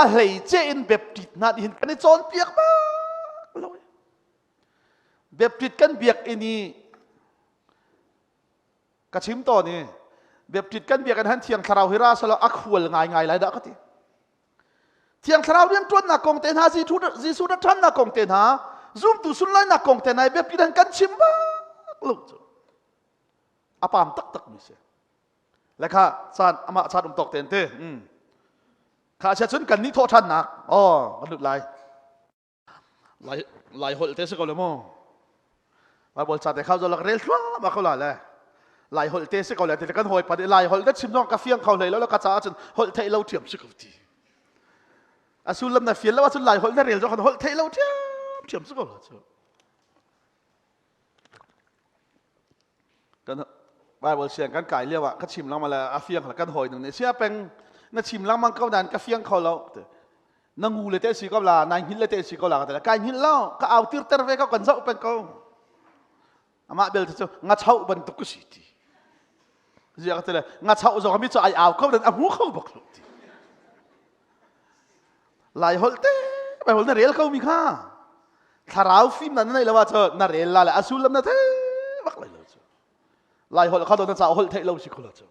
a hleice in baptist hna nih hin kan i cawnpiak bak lo baptist kan biakinn i ka chim tawn i baptist kan biakinn han thiang thlarau hi ra salo a khual ngai ngai lai dah ka ti thiang thlarau rian ṭuannak kong te hna Jesuh rat ṭhannak kong te hna zumtu sunlawinak kong te hna baptist han kan chim bak lo cu a pam taktak mi si le kha caan amah caan um tawk ten te kha chia cun kan nih thawh ṭhannak oh kan lut lai lai lai holh te si ko le mu Bible ca te kha zo lak rel thluahmah ko la le lai holh te si ko le te kan hawi pa lai holh te chim zong ka fiang kho hlei lo le ka caah cun holh theih lo ṭhiam si ko ti a sullam na fian lo ahcun lai holh na rel zong kan holh theih lo ṭhiam ṭhiam si ko la cu Kan Bible siang kan kai lio ah ka chim lengmang le a fiang kan hawi nung nih sia peng na chim lengmang ko nain ka fiang kho lo na ngu le te si ko la nai hngilh le te si ko la ka ti kai hngilh lo ka au tir ter ve ko kan zoh peng ko amah bel cu nga chau bantuk ka si ti zia ka ti le nga chau zong mi cu ai au ko dan a hmu kho bak lo ti Lai holh te Bible na rel ko mi kha thlarau fim na nei lo ah na rel la le a sullam na thei bak lai lo cu Lai holh kha do na ca holh theih lo si khula cu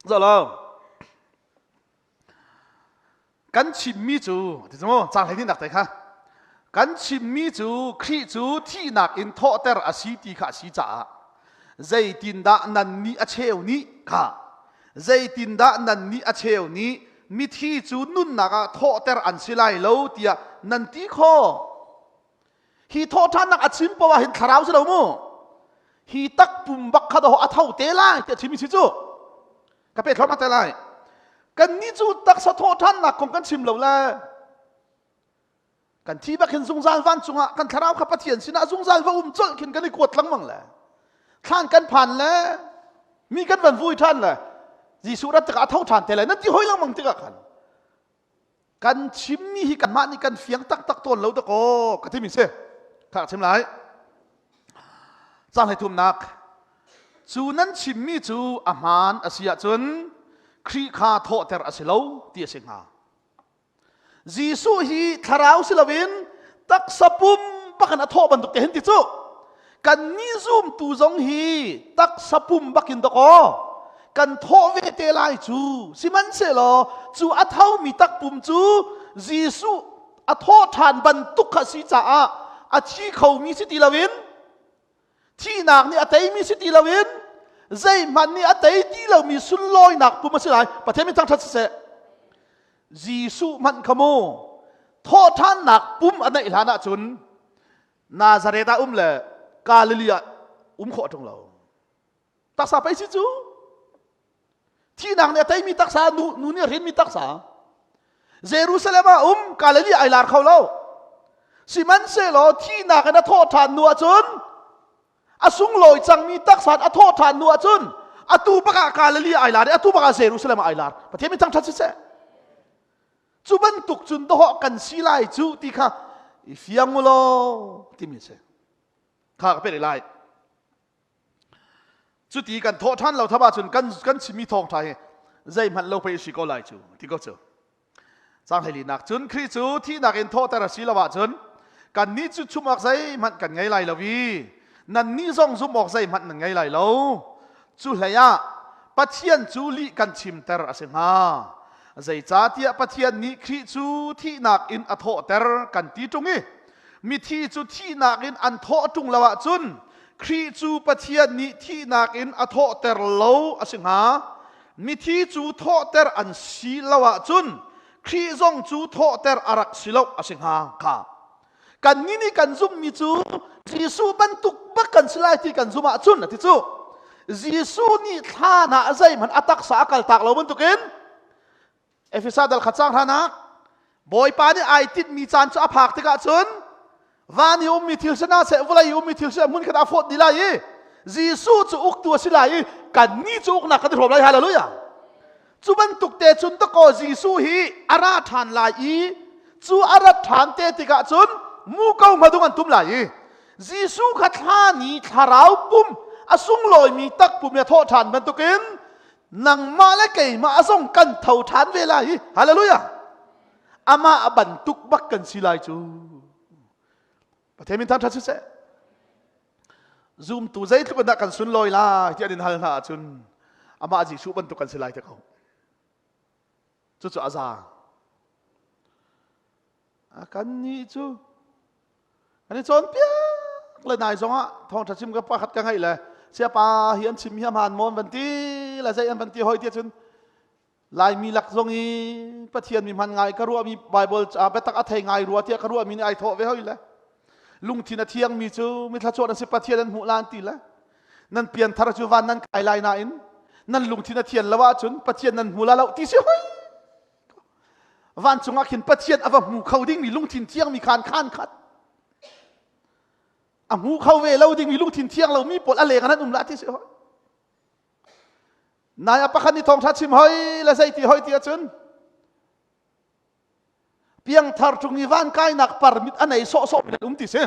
zalo kan chimmi cu ti cu cang hlei nak te kha kan chimmi cu Khrih cu thihnak in thawhter a si ti kha a si caah zeitindah nan nih a cheu nih kha zeitindah nan nih a cheu nih mithi cu nunnak ah thawhter an si lai lo tiah nan ti khawh hi thawhṭhannak a chim poah hin thlarau si lo mu hi takpum bak kha daw a tho te lai tiah chimi si cu ka pe thluahmah te lai kan nih cu taksa thawhṭhannak kong kan chim lo le Kan thi bak hin zungzal vancung ah kan thlarau kha Pathian sinah zungzal va um colh khin kan i kuat lengmang le thlan kan phan le mi kan van vui ṭhan le Jesuh rat tikah a tho ṭhan te lai nan ti hoi lengmang tikah khan kan chimmi hi kanmah nih kan fiang taktak tawn lo dakaw ka timi si kha chim lai Caang thumnak cu nan chimmi cu a hmaan a si ahcun Khrih kha thawhter a si lo ti a si hnga Jesuh hi thlarau si loin taksa pum bakin a thawh bantuk te hin ti cu kan nih zumtu zong hi taksa pum bakin dakaw kan thawh ve te lai cu sihmanhsehlaw cu a thomi takpum cu Jesuh a thawh ṭhan bantuk kha si caah a thi khomi si ti loin Thihnak nih a teimi si ti loin zeihmanh nih a tei ti lomi sunlawinak pum a si lai. Pathian min thangṭhat siseh. Jesuh hmanh kha mu thawhṭhannak pum a neih hlan ahcun Nazareth ah um le Galilee ah um khawh ṭung lo. Taksa pei si cu. Thihnak nih a teimi taksa, nu, nu nih a hrinmi taksa. Jerusalem ah um, Galilee ai lar kho lo. Sihmanhsehlaw thihnak in a thawh ṭhan hnu ahcun a sunglawi cangmi taksa a thawh ṭhan hnu ahcun atu bak ah Galilee ai lar i atu bak ah Jerusalem ah ai lar. Pathian min thangṭhat siseh. Cu bantuk cun dawh kan si lai cu ti kha I fiang u law timi si. Kha ka pek lai. Cuti kan thawh ṭhan lo thap ahcun kan kan chimmi thawngṭha hi zeihmanh lo pei si ko lai cu ti ko cu. Cang hleilinak cun Khrih cu thihnak in thawhter a si lo ahcun kannih cu chum awk zeihmanh kan ngei lai lo i nannih zong zumh awk zeihmanh nan ngei lai lo. Cu hlei ah Pathian cu lih kan chimter a si hnga. Zeicahtiah Pathian nih Khrih cu thihnak in a thawhter kan ti ṭung i mithi cu thihnak in an thawh ṭung lo ahcun Khrih cu Pathian nih thihnak in a thawhter lo a si hnga. Mithi cu thawhter an si lo ahcun Khrih zong cu thawhter a rak si lo a si hnga kha. Kannih nih kan zumhmi cu Jesuh bantuk bak kan si lai ti kan zumh ahcun a ti cu. Jesuh nih thlan ah zeihmanh a taksa a kaltak lo bantukin Efesa dal khat cang hranak Bawipa nih ai tinhmi caan cu a phak tikah cun van i ummi thil si hna seh vawlei i ummi thil si hmun khat ah fawt dih lai i Jesuh cu uktu a si lai i kannih cu uknak kan i hrawm lai hallelujah cu bantuk te cun dakaw Jesuh hi a ra ṭhan lai i cu a rat ṭhan te tikah cun muko hmadung an tum lai i Jesuh kha thla ni thlarau pum a sunglawimi takpum i a thawh ṭhan bantukin nangmah le keimah zong kan tho ṭhan ve lai hi hallelujah amah bantuk bak kan si lai cu Pathian min thangṭhat siseh zumtu zeitluk in dah kan sunlawi lai ti an in hal hna ahcun amah Jesuh bantuk kan si lai te ko cucu a za kan nih cu Kan i cawnpiak le nai zongah thawngṭha chim ka pakhat ka ngeih le siapa hi an chim hi a hmaan maw an van ti le zei an van ti hoi ti cun Laimi lak zong i Pathian mi hman ngai ka ruahmi Bible biatak a thei ngai rua tiah ka ruahmi nih ai thawh ve hoi le lungthin a thiangmi cu mithla an si Pathian an hmuh lan ti le nan pianthar cu van nan kai lai nain nan lungthin a thian lo ahcun Pathian nan hmu la lo ti si hoi Vancung ah khin Pathian a va hmu kho dingmi lungthin thiangmi khan khan khat a hmu kho ve lo dingmi lungthin thiang lomi pawl a leng an um la ti si hoi. Nai a pakhat nih thawngṭha chim hoi le zei ti hoi ti ahcun piangthar ṭung i van kainak permit a nei sawhsawh mi nan um ti si.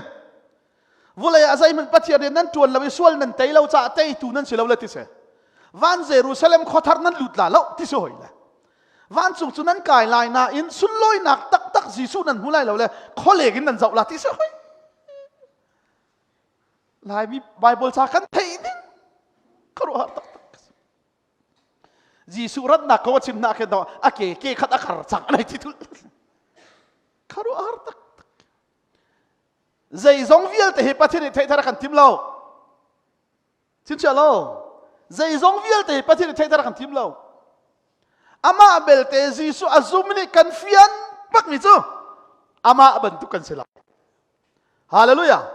Vulei ah zeihmanh Pathian rian nan ṭuan lo i sual nan tei lo caah teitu nan si lo le ti si. Van Jerusalem khuathar nan lut la lo ti si hoi le. Vancung cu nan kai lai nain sunlawinak taktak Jesuh nan hmu lai lo le khualeng in nan zoh la ti si hoi. Laimi Bible ca kan theih ding khuaruahhar taktak. Jesuh ratnak ko a chim hna khin a ke ke khat a kar cang anai ti thul. Khuaruahhar taktak. Zeizong vialte hi Pathian nih theihter a kan tim lo. Chinchiah lo. Zeizong vialte hi Pathian nih theihter a kan tim lo. Amah belte Jesuh a zum nih kan fian bakmi cu amah bantuk kan si lai. Hallelujah.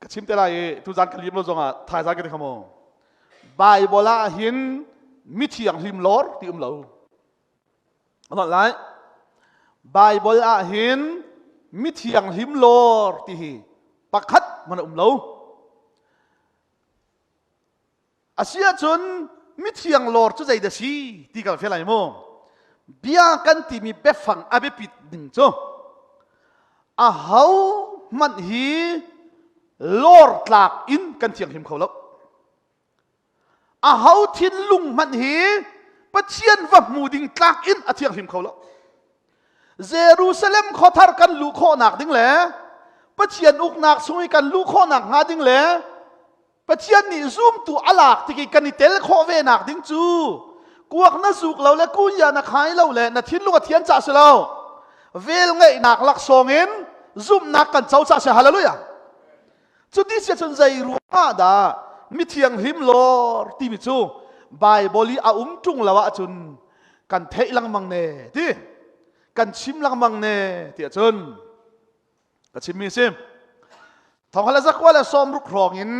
Ka chim te lai i tuzan ka lim lo zongah thaizang ka ti kha mu. Bible ah hin mithiang hlim lor ti um lo. Lai Bible ah hin mithiang hlim lor ti hi pakhat man a um lo. Asi ahcun mithiang lor cu zei dah si ti kan fial lai mu. Bia kan timi biafang a biapit ning cu a ho hmanh hi lor tlak in kan thianghlim kho lo. Aho thinlung hmanh hi Pathian va hmu ding tlak in a thianghlim kho lo. Jerusalem khuathar kan luh khawhnak ding le Pathian uknak chung i kan luh khawhnak hnga ding le Pathian nih zumtu a lak tik i kan i tel khawh ve nak ding cu kuak na zuk lo le kuya na khai lo le na thinlung a thian cah si lo vel ngeihnak laksawng in zumhnak kan co cah si hallelujah Cuti si cun zei ruangah dah mithianghlim lor timi cu Bible i a um ṭung lo ahcun kan theih lengmang ne ti kan chim lengmang ne ti ahcun ka chimmi si thonghal zakua le sawmruk hrawng in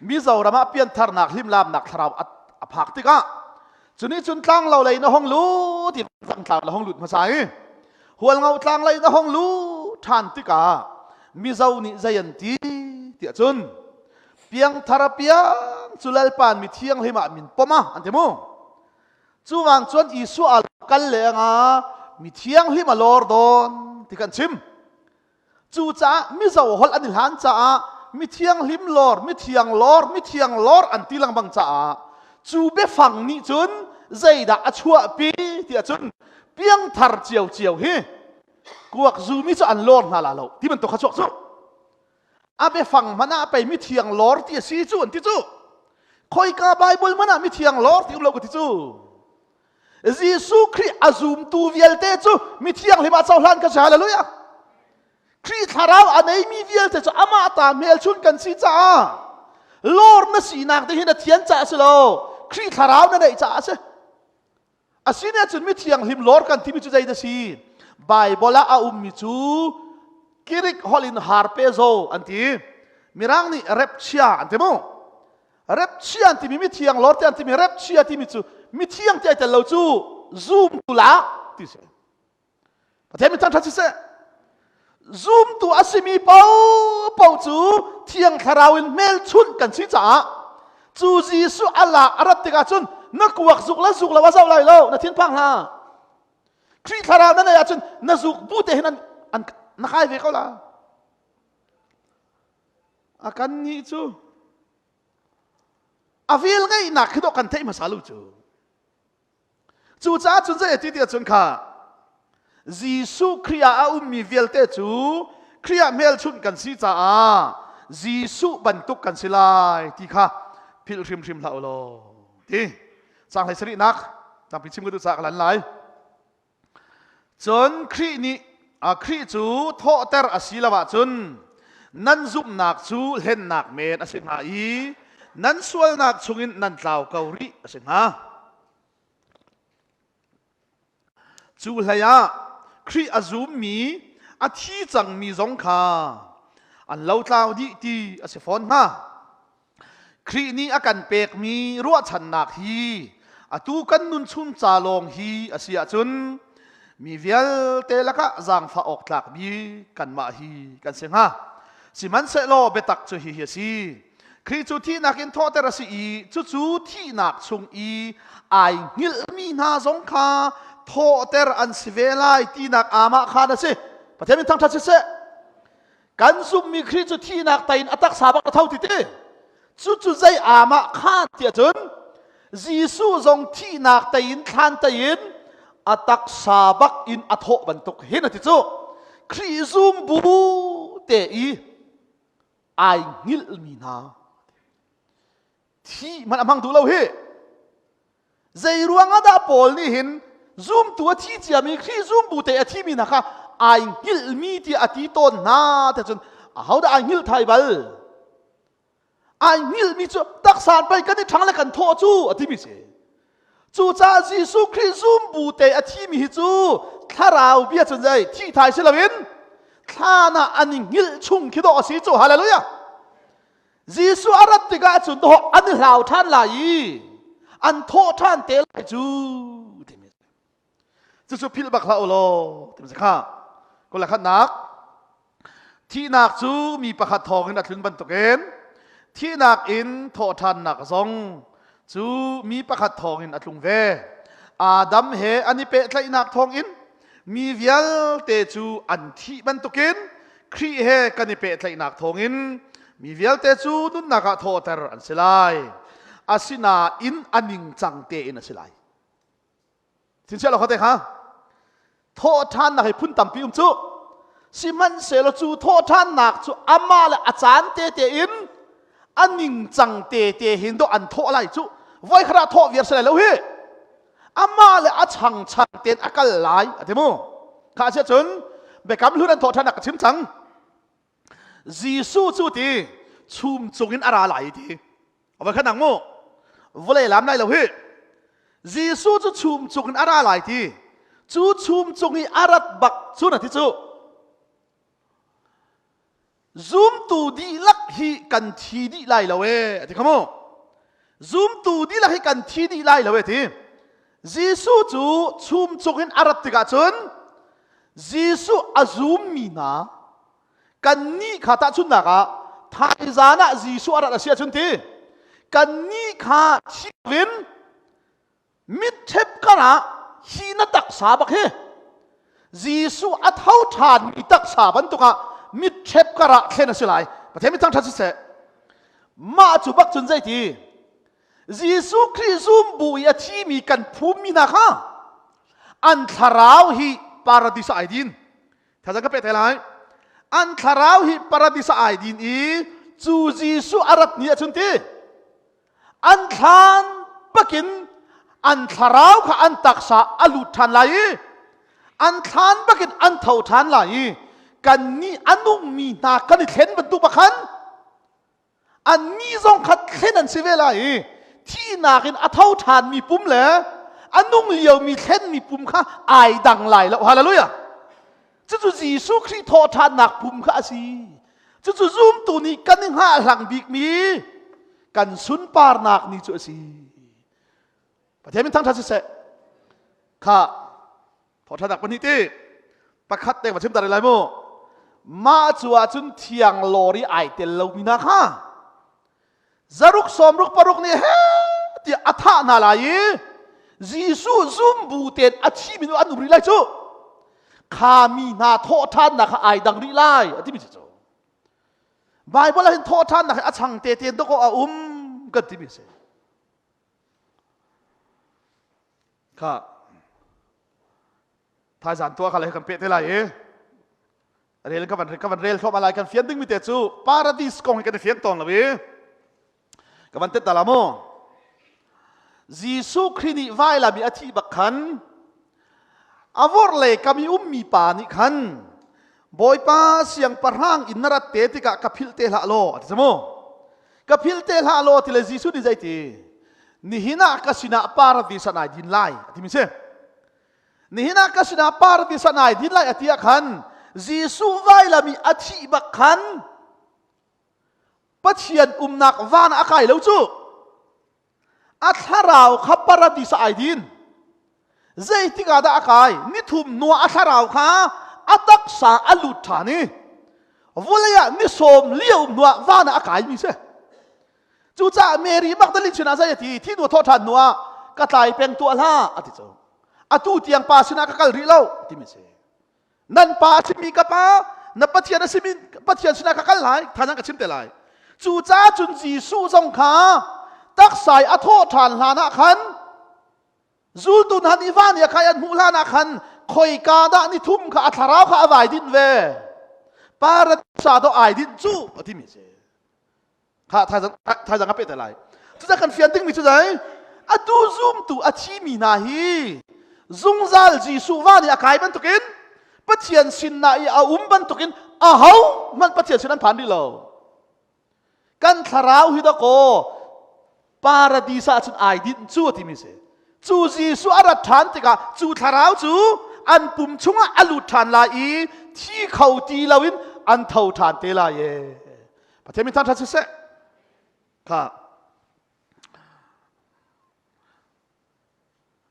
Mizoram ah piantharnak hlimlamnak thlarau a phak tikah cuni cun tlanglo lei na hong lut i tlang la hong lut hmasa i Hualngo tlang lei na hong lu ṭhan tikah Mizo nih zei an ti tiah cun piangthar a piang cu Lalpa mi thianghlim ah min pom a an ti mu cuwang cun Jesuh a kal le anga mi thianghlim a lor dawn ti kan chim. Cucaah Mizo holh an i hlan caah mithianghlim lawr, mithiang lawr, mithiang lawr an ti lengmang caah cu biafang nih cun zeidah a chuahpi tiah cun piangthar ciocio hi kuak zumi cu an lawr hna la lo ti bantuk kha chuak cu. A biafang hmanh ah pei mithiang lawr ti a si cu an ti cu. Khoika Bible hmanh ah mithiang lawr ti um lo ka ti cu. Jesuh Khrih a zumtu vialte cu mithianghlim ah cohlan ka si. Hallelujah. Khrih thlarau a neimi vialte cu amah ta hmelchun kan si caah lawr na sinak te hi na thian caah si lo Khrih thlarau na neih caah a si. Asine cun mithianghlim lawr kan timi cu zei dah si? Bible ah a ummi cu Greek holh in harpezo an ti. Mirang nih repchia an ti mu. Repchia an timi mithiang lawr te an timi repchia timi cu mithiang ti ai tel lo cu zumtu lak ti si. Pathian mi thangṭhat siseh. Zumtu a simi paohpaoh cu Thiang Thlarau in hmelchunh kan si caah cu Jesuh a lak a rat tikah cun na kuak zuk le zuk lo a zoh lai lo na thinphang hlah. Khrih Thlarau na neih ahcun na zuk bu te hin an, an, na kai ve ko la. A kan nih cu a vel ngeihnak khi dawh kan theih hmasa lo cu. Cucaah cun zei a ti ti ahcun kha Jesuh Khrih ah a ummi vialte cu Khrih ah hmelchunh kan si caah Jesuh bantuk kan si lai ti kha philh hrimhrim hlah u law ti caang hlei sarihnak tampi chim ka duh caah ka lan lai. Cun Khrih nih Khrih cu thawhter a si lo ahcun nan zumhnak cu hlennak men a si hnga i nan sualnak chungin nan tlau ko rih a si hnga. Cu hleiah Khrih a zummi a thi cangmi zong kha an lotlau dih ti a si fawn hnga. Khrih nih a kan pekmi ruahchannak hi atu kan nun chung ca lawng hi a si ahcun mi vialte lakah zaangfah awk tlak bik kanmah hi kan si hnga. Sihmanhsehlaw biatak cu hihi a si. Khrih cu thihnak in thawhter a si i cucu thihnak chung i ai hngilhmi hna zong kha thawhter an si ve lai tinak aamah khan a si. Pathian min thangṭhat siseh. Kan zumhmi Khrih cu thihnak tai in a taksa bak a tho ti ti. Cucu zei aamah khan tiah cun Jesuh zong thihnak tei in thlan tei in a taksa bak in a thawh bantuk hin a ti cu. Khrih zum bu te i ai hngilhmi hna thi hmanh a hmang duh lo hi. Zei ruang ah dah Paul nih hin zumtu a thi ciami Khrih zumbu te a thimi hna kha ai hngilhmi tiah a ti tawn hna tiah cun ahodah ai hngilh thai bal? Ai hngilhmi cu taksa pei kan i ṭhang le kan thawh cu a timi si. Cucaah Jesuh Khrih zumbu te a thimi hi cu thlarau bia cun zei thih thai si loin thlan ah an i hngilh chung khi dawh a si cu hallelujah. Jesuh a rat tikah cun dawh an i hlau ṭhan lai i an thawh ṭhan te lai cu timi cucu philh bak hlah u law timi si kha kul khatnak thihnak cu mi pakhat thawngin a tlun bantukin thihnak in thawh ṭhannak zong cu mi pakhat thawngin a tlung ve Adam he an i pehtlaihnak thawngin mi vialte cu an thih bantukin Khrih he kan i pehtlaihnak thawngin mi vialte cu nunnak ah thawhter an si lai. Asinain a ningcang tein a si lai. Sinsiah lo kha te kha thawhṭhannak hi phun tampi um cu. Sihmanhsehlaw cu thawhṭhannak cu amah le a caan tete in a ningcang tete hin dawh an thawh lai cu. Voikhat ah thawh viar si lai lo hi. Amah le a changchang tein a kal lai a ti mu kha sia cun biakam hlun an thawh ṭhan ka chim cang Jesuh cu ti chum cung in a ra lai ti a va khan mu vawlei lam lai lo hi Jesuh cu chum cung in a ra lai ti cu chum cung i a rat bak cu na ti cu Zumtu dihlak hi kan thi dih lai lo ee a ti kha mu. Zumtu dihlak hi kan thi dih lai lo ee ti. Jesuh cu chum cung in a rat tikah cun Jesuh a zummi hna kannih kha tahchunhnak ah thaizan ah Jesuh a rat a si ahcun ti kannih kha thi in Mitṭhep karah hi na taksa bak hi Jesuh a tho ṭhanmi taksa bantuk ah mitṭhep karah thlen a si lai. Pathian mi thangṭhat siseh. Mah cu bak cun zeiti? Jesuh Khrih zum bu i a thimi kan phummi hna kha an thlarau hi paradis ah ai din. Thazang ka pe te lai. An thlarau hi paradis ah ai din i cu Jesuh a rat ni ahcun ti an thlan bakin an thlarau kha an taksa a lut ṭhan lai i an thlan bakin an tho ṭhan lai i kannih a nungmi hna kan i thlen bantuk bakhan annih zong kha thlen an si ve lai i thihnak in a tho ṭhanmi pum le a nung liomi thlenmi pum kha ai dang lai lo. Hallelujah! Cucu Jesuh Khrih thawhṭhannak pum kha a si. Cucu zumtu nih kan i hngahhlang bikmi kan sunparnak ni cu a si. Pathian min thangṭhat siseh. Kha thawhṭhannak pahnih ti pakhat te va chim ta lai mu. Mah cu ahcun thiang lawr i ai tel lomi hna kha zaruk sawmruk paruk nih he tiah a thah hna lai i Jesuh zum bu tein a thimi nu an um rih lai cu kha mi hna thawhṭhannak kha ai dang rih lai a timi cu Bible ah hin thawhṭhannak hi a chang te tein dawkaw a um kan timi a si kha thaizan tuah kha le kan peh te lai i rel ka van ka van rel thluahmah lai kan fian dingmi te cu paradis kong hi kan i fiang tawn lo i ka van tet ta la mu Jesuh Khrih nih vailam i a thih bak khan a vorh le kam i ummi pa nih khan Bawipa siangpahrang in na rat te tikah ka philh te hlah law a ti mu ka philh te hlah law ti le Jesuh nih zeiti nihin ah ka sinah paradis ah nai din lai a timi si Nihin ah ka sinah paradis ah nai din lai a ti ah khan Jesuh vailam i a thih bak khan Pathian umnak van ah a kai lo cu. A thlarau kha paradis ah ai din. Zeitik ah dah a kai? Nithum hnu ah a thlarau kha a taksa a lut ṭhan i vulei ah ni sawm lio um hnu ah van ah a kaimi si. Cucaah Mary Magdalene sinah zei a ti? Thi hnu thawh ṭhan hnu ah ka tlai peng tuah hlah a ti cu. Atu tiang pa sinah ka kal rih lo timi si. Nan pa a simi ka pa, na Pathian a simi Pathian sinah ka kal lai, thaizang ka chim te lai. Cucaah cun Jesuh zong kha taksai a thawh ṭhan hlan ah khan zultu hna nih van i a khai an hmuh hlan ah khan khoika dah ni thum kha a thlarau kha a vai dinh ve. Paradisa do ai dinh cu a timi si. Kha thaizang a peh te lai. Cucaah kan fian dingmi cu zei? Atu zumtu a thimi hna hi zungzal Jesuh van i a kai bantukin Pathian sinah i a um bantukin aho hmanh Pathian sin an phan rih lo. Kan thlarau hi dakaw paradis ah cun ai dinh cu a timi si. Cu Jesuh a rat ṭhan tikah cu thlarau cu an pum chungah a lut ṭhan lai i thi kho ti loin an tho ṭhan te lai e. Pathian min thangṭhat siseh. Kha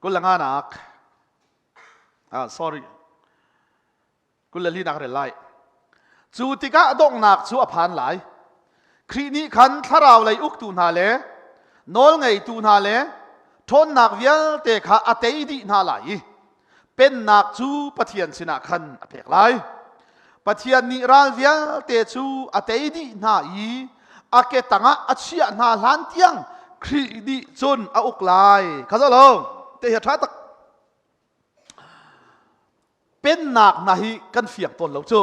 25 nak ah sorry 24 nak rel lai cu tikah donghnak cu a phan lai Khrih nih khan thlarau lei uktu hna le nawl ngeitu hna le ṭhawnnak vialte kha a tei dih hna lai i Pennak cu Pathian sinah khan a pek lai. Pathian nih ral vialte cu a tei dih hna i a ke tangah a chiah hna hlan tiang Khrih nih cun a uk lai. Kha lo, te hi a ṭha tak. Pennak hna hi kan fiang tawn lo cu.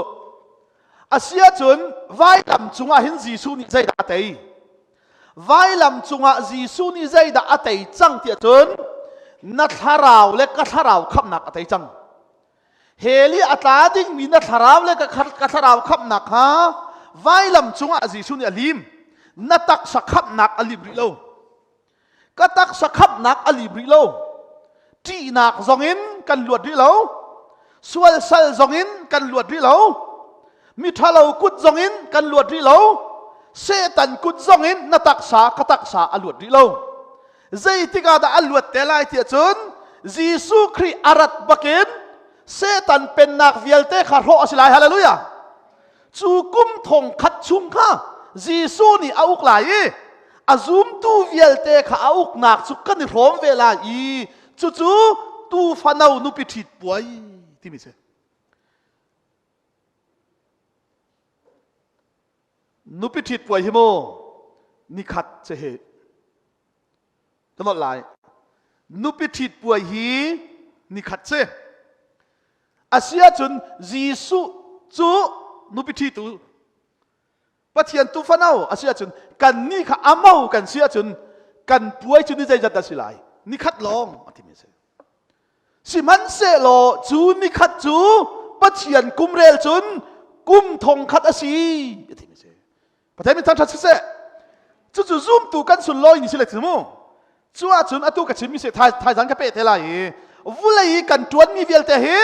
Asiahcun vailam cungah hin Jesuh nih zeidah a tei? Vailam cungah Jesuh nih zeidah a tei cang tiah cun na thlarau le ka thlarau khamhnak a tei cang. Hell i a tla dingmi na thlarau le ka, ka thlarau khamhnak kha vailam cungah Jesuh nih a lim. Na taksa khamhnak a lim rih lo. Ka taksa khamhnak a lim rih lo. Ṭihnak zongin kan luat rih lo. Sualsal zongin kan luat rih lo. Miṭhalo kut zongin kan luat rih lo. Satan kut zongin na taksa ka taksa a luat rih lo. Zeitik ah dah a luat te lai tiah cun Jesuh Khrih a rat bakin Satan pennak vialte kha hrawh a si lai. Hallelujah. Cu kum thong khat chung kha Jesuh nih a uk lai i a zumtu vialte kha a uknak cu kan i hrawm ve lai i cucu tuufano nupi ṭhit puai timi si. Nupi ṭhit puai hi mu nikhat che he ka nolh lai. Nupi ṭhit puai hi nikhat si. Asiahcun Jesuh cu nupi ṭhitu Pathian tufano a si ahcun kannih kha a mo kan si ahcun kan puai cu ni zeizat dah si lai? Nikhat lawng a timi a si. Sihmanhsehlaw cu nikhat cu Pathian kum rel cun kum thong khat a si a timi a si. Pathian min thangṭhat siseh. Cucu zumtu kan sunlawi ni si le cu mu. Cu ahcun atu ka chimmi si thaizang ka peh te lai i vulei i kan ṭuanmi vialte hi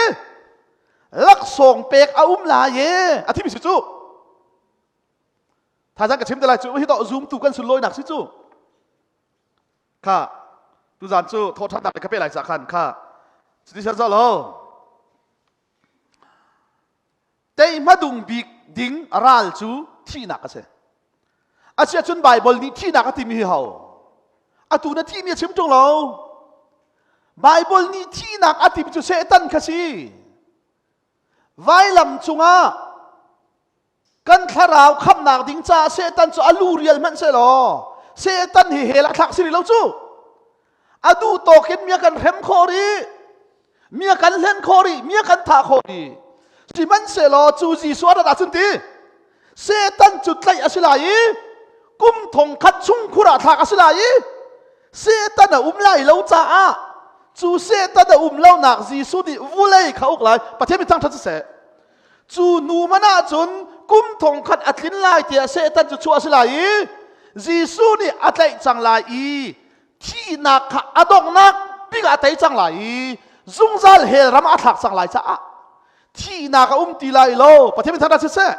laksawng pek a um lai e a thimi si cu. Thaizang ka chim te lai cu hi to zumtu kan sunlawinak si cu. Kha tuzan cu thawhṭhannak ka pe lai ca khan kha cuti ser lo. Tei hmadung bik ding ral cu thihnak a si. Asiahcun Baibal nih thihnak a timi hi ho? Atu na thihmi a chim ṭung lo. Baibal nih thihnak a timi cu Satan kha si. Vailam cungah kan thlarau khamnak ding caah Satan cu a lu rial hmanh selaw Satan hi hell ah thlak si rih lo cu. A duh tawk in mi a kan hrem khawh rih. Mi a kan hlen khawh rih, mi a kan thah khawh rih. Sihmanhsehlaw cu Jesuh a rat ahcun ti Satan cu tlaih a si lai i kum thong khat chung khur ah thlak a si lai i Satan a um lai lo caah cu Satan a um lonak Jesuh nih vulei kha uk lai. Pathian mi thangṭhat siseh. Cu nu man ahcun kum thong khat a tlin lai tiah Satan cu chuah a si lai i Jesuh nih a tlaih cang lai i thihnak kha a donghnak bik ah a tei cang lai i zungzal hell ram ah a thlak cang lai caah thihnak a um ti lai lo. Pathian min thangṭhat siseh.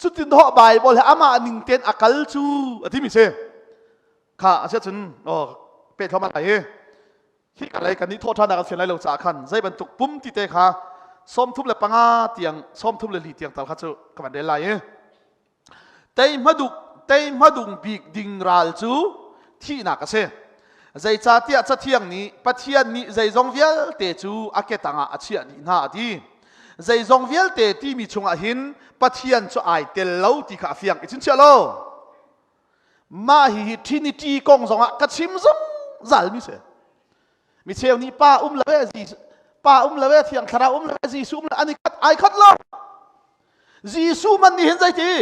Cutin hawh Baibal he amah ning tein a kal cu a timi si. Kha a siah cun oh pe thluahmah lai hi. Hi ka lei kan nih thawhṭhannak an fian lai lo caah khan zei bantuk pum ti te kha 35 tiang 34 tiang tal kha cu ka van rel lai i tei hmaduk tei hmadung bik ding ral cu thihnak a si. Zeicahtiah Cathiang nih Pathian nih zeizong vialte cu a ke tangah a chiah dih hna a ti. Zeizong vialte timi chungah hin Pathian cu ai tel lo ti kha a fiang i chingchiah lo. Mah hihi Trinity kong zongah ka chim zungzal mi si. Mi cheu nih pa um lo e Jesuh pa um lo e Thiang Thlarau um lo e Jesuh um lo an i khat ai khat lo. Jesuh man nih hin zeiti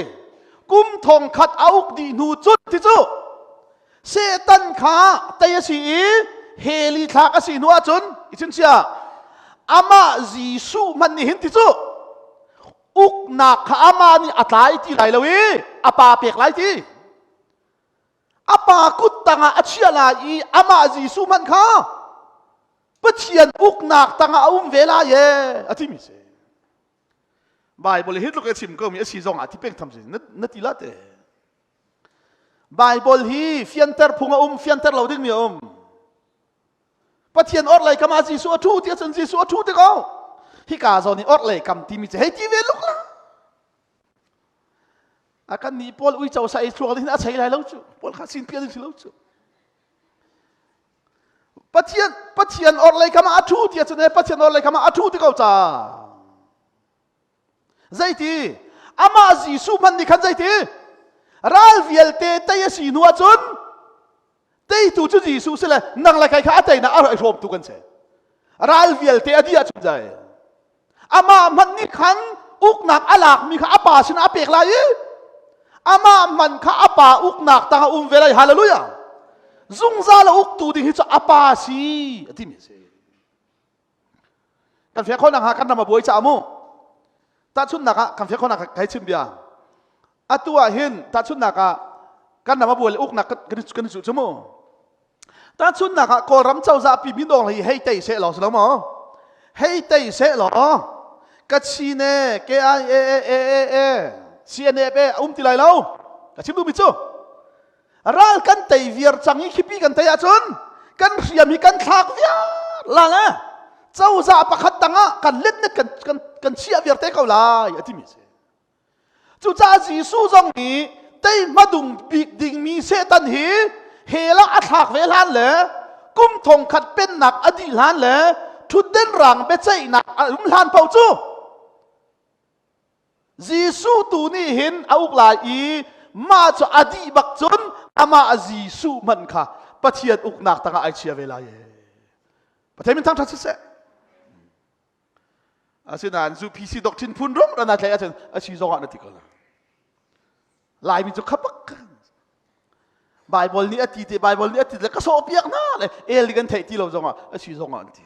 kum thong khat a uk dih hnu cun ti cu Satan kha tei a si i heli thlak a si hnu ahcun i chimchia amah Jesuh man nih hin ti cu uknak kha amah nih a tlai ti lai lo i a pa pek lai ti a pa kut tangah a chiah lai i amah Jesuh hmanh kha Pathian uknak tangah a um ve lai e a timi si Bible hi tluk e chim ko mi a si zong ah ti peng tham si na ti la te Bible hi fianter phung a um fianter lo ding mi a um Pathian orhlei kam ah Jesuh a ṭhu ti ahcun Jesuh a ṭhu ti ko. Hika zawn i orhlei kam timi cu hei ti ve luk la. A kan nih Paul uico sa ei thluak hin a chei lai lo cu. Paul kha sin pian si lo cu. Pathian Pathian orhlei kam ah a ṭhu ti ahcun Pathian orhlei kam ah a ṭhu ti ko ca. Zeiti? Amah Jesuh hmanh nih khan zeiti? Ral vialte tei a si hnu ahcun teitu cu Jesuh si le nang le kai kha a teinak a hrawmtu kan si. Ral vialte a dih ahcun zai. Amah hmanh nih khan uknak a lakmi kha a pa sinah a pek lai i amah hmanh kha a pa uknak tangah um ve lai. Hallelujah! Zungzal a uktu ding hi cu a pa si a timi a si. Kan fiak khawh nakhnga kan ram a buai caah mu. Tahchunhnak ah kan fiak khawh nak kai chim bia. Atu ah hin tahchunhnak ah kan ram a buai le uknak kan kan i cuh cu mu. Tahchunhnak ah Kawlram cozah pi min hi hei tei seh law si lo maw? Hei tei seh law Kachin e K I A A A A A CNF e a um ti lai lo. Ka chim duhmi cu ral kan tei viar cang i khipi kan tei ahcun kan hriam hi kan thlak viar la le cozah pakhat tangah kan letnet kan kan kan chiah viar te ko lai a timi si cucaah Jesuh zong nih tei hmadung bik dingmi Satan hi hell ah a thlak ve hlan le kum thong khat pennak a dih hlan le thutden rang biaceihnak a um hlan paoh cu. Jesuh tu nih hin a uk lai i mah cu a dih bak cun amah Jesuh hmanh kha Pathian uknak tangah ai chia ve lai. Pathian min thangṭhat siseh. Asinain zu PC doctrine phun rum ran thlai ahcun a si zong ah na ti ko la. Laimi cu khapak Bible nih a ti te Bible nih a ti le ka sawh piak hna le el kan theih ti lo zong ah a si zong ah an ti.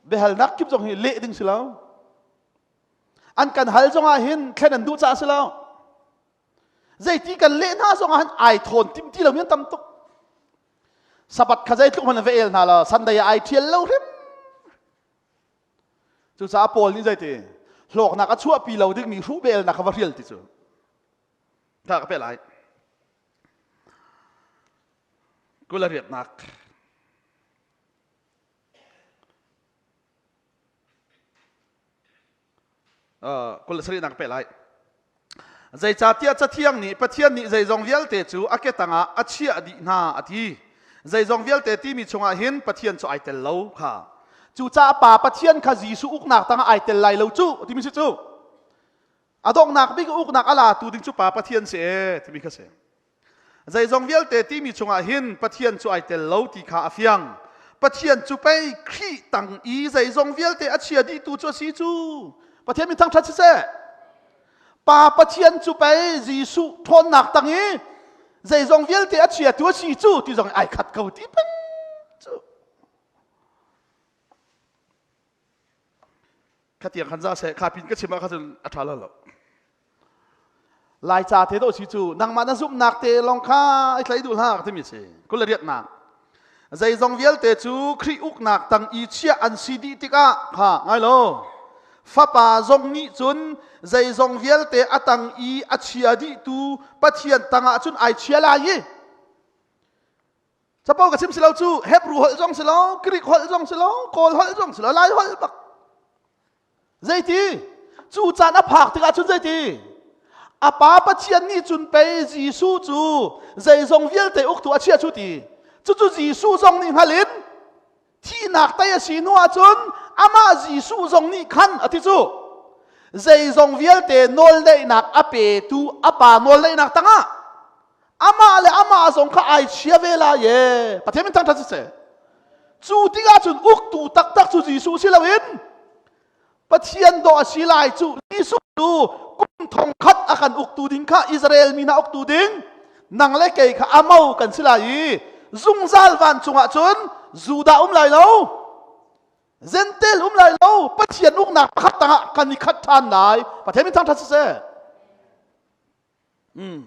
Biahalnak kip zong hi leh ding si lo. An kan hal zong ah hin thlen an duh caah si lo. Zeiti kan leh hna zong ah hin ai thawn tim ti lo mi an tam tuk. Sabat kha zeitluk hmanh va el hna law Sunday ah ai ṭhial lo hrim. Cucaah Paul nih zeiti hlawknak a chuahpi lo dingmi hruh belnak kha va hrial ti cu. Tha ka pe lai. Kul a riatnak. 27 ka peh lai. Zeicahtiah Cathiang nih Pathian nih zeizong vialte cu a ke tangah a chiah dih hna a ti. Zeizong vialte timi chungah hin Pathian cu ai tel lo kha. Cucaah Pa Pathian kha Jesuh uknak tangah ai tel lai lo cu timi si cu. A donghnak bik uknak a latu ding cu Pa Pathian si e timi kha si. Zeizong vialte timi chungah hin Pathian cu ai tel lo ti kha a fiang. Pathian cu pei Khrih tang i zeizong vialte a chia dihtu cu a si cu. Pathian min thangṭhat siseh. Pa Pathian cu pei Jesuh ṭhawnnak tang i zeizong vialte a chiatu a si cu ti zong ai khat ko ti peng cu. Khatiang khan za seh kha pin ka chim ah kha cun a ṭha lo lo. Laica te dawh si cu nangmah na zumhnak te lawng kha i tlai duh hlah timi si. Kul le riatnak. Zeizong vialte cu Khrih uknak tang i chiah an si dih tikah kha ngai lo. Fapa zong nih cun zeizong vialte a tang i a chia dihtu Pathian tangah cun ai chia lai i Capo ka chim si lo cu Hebrew holh zong si lo, Greek holh zong si lo, Kawl holh zong si lo, Lai holh bak. Zeiti? Cu caan a phak tikah cun zeiti? A pa Pathian nih cun pei Jesuh cu zeizong vialte uktu a chiah cu ti. Cucu Jesuh zong nih hngal in thihnak tei a si hnu ahcun amah Jesuh zong nih khan a ti cu zeizong vialte nawlneihnak a petu a pa nawlneihnak tangah amah le amah zong kha ai chia ve lai e Pathian min thangṭhat siseh cu tikah cun uktu taktak cu Jesuh si loin Pathian dawh a si lai cu Jesuh cu kum thong khat a kan uktu ding kha Israel mi hna uktu ding nang le kei kha amo kan si lai i zungzal vancung ah cun Judah um lai lo Gentel um lai lo Pathian uknak pakhat tangah kan i khat ṭhan lai Pathian min thangṭhat siseh Mm.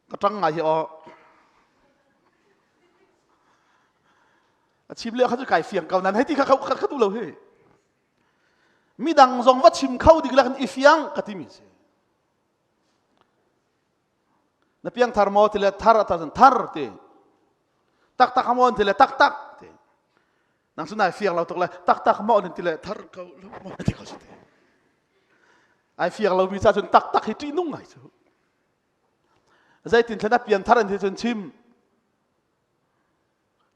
Ka ṭang ngai hi aw. A chim le kha cu kai fiang ko nan hei ti kha kha kha duh lo hi. Midang zong va chim kho ding le kan i fiang ka timi si. Na piang thar maw ti le thar a thar ti. Taktak maw ti le taktak ti. Nang cu nai fiang lo tuk le taktak maw ti le thar ko lo maw ti ko si ti. Ai fiang lomi ca cun taktak hi ṭihnung ngai cu. Zeitin thlen a pian thar an ti cun chim.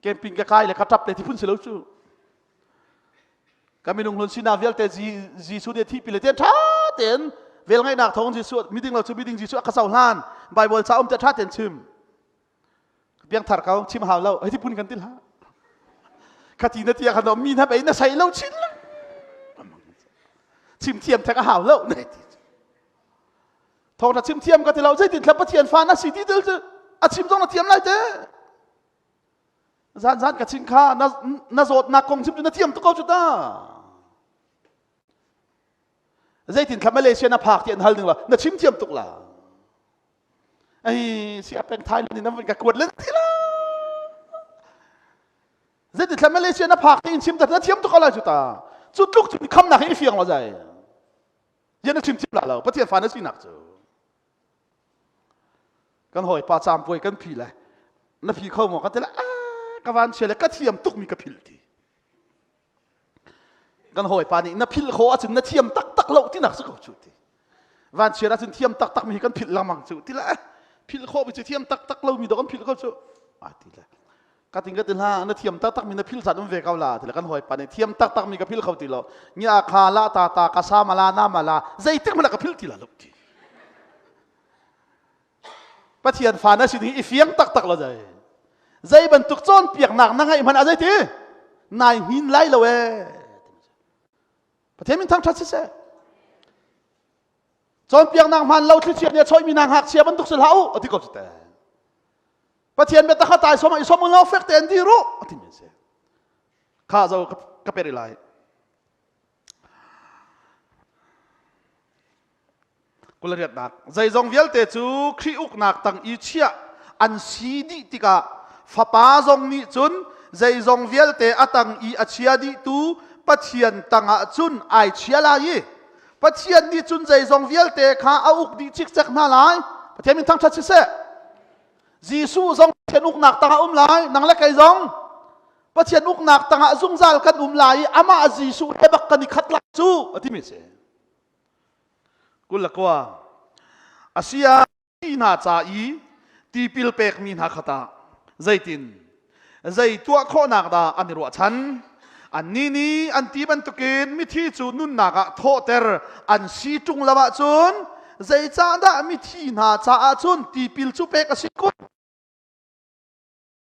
Camping ka kai le ka ṭap le ti phun si lo cu. Ka minung hlun sinak vialte Jesuh nih a thihpi le tian ṭha tein vel ngaihnak thawng Jesuh miding lo cu miding Jesuh a ka cohlan. Bible ca um te ṭha tein chim. Piangthar ko chim hau lo. Hei ti phun kan ti hlah. Khati na tia khan mi hna bei na sei lo chin lo. Chim thiam thek a hau lo na ti. Thawng na chim thiam ka ti lo zeitin thla Pathian fa na si ti tel cu a chim zong na thiam lai te. Zan zan ka ching kha na na zawtnak kong chim cu na thiam tuk ko cu ta. Zeitin thla Malaysia na phak ti an hal ding la na chim thiam tuk la. Ai sia peng Thailand in nan ka kuat len ti la. Zeiti thla Malaysia na phak ti in chim ta na thiam tuk ko lai cu ta. Cu tluk cu khamnak hi i fiang lo zai. Yan na chim thiam la lo Pathian fa na sinak cu. Kan hawi pa caam puai kan phi le na phi kho maw ka ti le ka van chia le ka thiam tuk mi ka phil ti. Kan hawipa nih na philh khawh ahcun na thiam taktak lo tinak si ko cu ti. Vanchiat ahcun thiam taktak mi hi kan philh lengmang cu ti le philh khawh mi cu thiam taktak lo mi dawh kan philh ko cu. A ti le. Ka ting ka ti hla na thiam taktak mi na phil zat um ve ko la ti le kan hawi pa nih thiam taktak mi ka phil kho ti lo. Nya kha la ta ta ka sa mala na mala zeitik hmanh ka phil ti la lo ti. Pathian fa na si ding i fiang taktak lo zai. Zei bantuk cawnpiaknak na ngaih hmanh ah zei ti? Nai hnin lai lo ee. Pathian min thangṭhat siseh. Cawnpiaknak hmaan lo thlichia nih a chawihmi hna ngakchia bantuk si hlah u a ti ko cu te. Pathian biatak kha tai som i som lo fek te an dir u a ti mi si. Kha zo ka peri lai. Kulariatnak zeizong vialte cu Khrih uknak tang i chiah an si dih tikah Fapa zong nih cun zeizong vialte a tang i a chia dihtu Pathian tangah cun ai chia lai i Pathian nih cun zeizong vialte kha a uk dih cikcek hna lai. Pathian min thangṭhat siseh. Jesuh zong Pathian uknak tangah um lai, nang le kei zong Pathian uknak tangah zungzal kan um lai i amah Jesuh he bak kan i khat lai cu a timi si. 29 Asia hna ca i tipil pekmi hna kha tah zeitin zei tuah khawhnak dah an i ruahchan annih nih an ti bantukin mithi cu nunnak ah thawhter an si ṭung lo ahcun zeicahdah mithi hna caah cun tipil cu pek a si kun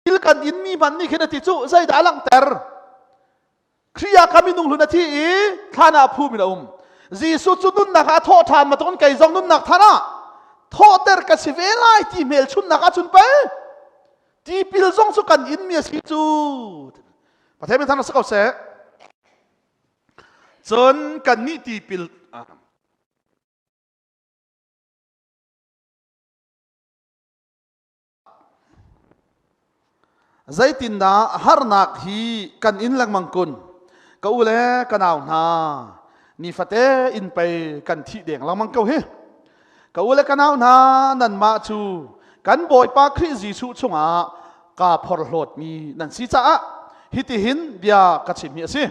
Thil kan inmi hmanh nih khin a ti cu zeidah a langhter? Khrih ah ka minung hlun a thi i thlan ah phum in a um. Jesuh cu nunnak ah a thawh ṭhan bantukin kei zong nunnak thar ah thawhter ka si ve lai ti hmelchunhnak ah cun pei tipil zong cu kan inmi a si cu. Pathian min thang si ko seh. Cun kannih tipil Zeitindah harnak hi kan in lengmang kun? Ka u le ka nau hna, nifate in pei kan thih deng lengmang ko hi. Ka u le ka nau hna, nanmah cu kan Bawipa Khrih Jesuh chungah kaa phorhlawtmi nan si caah hitihin bia ka chim hi a si.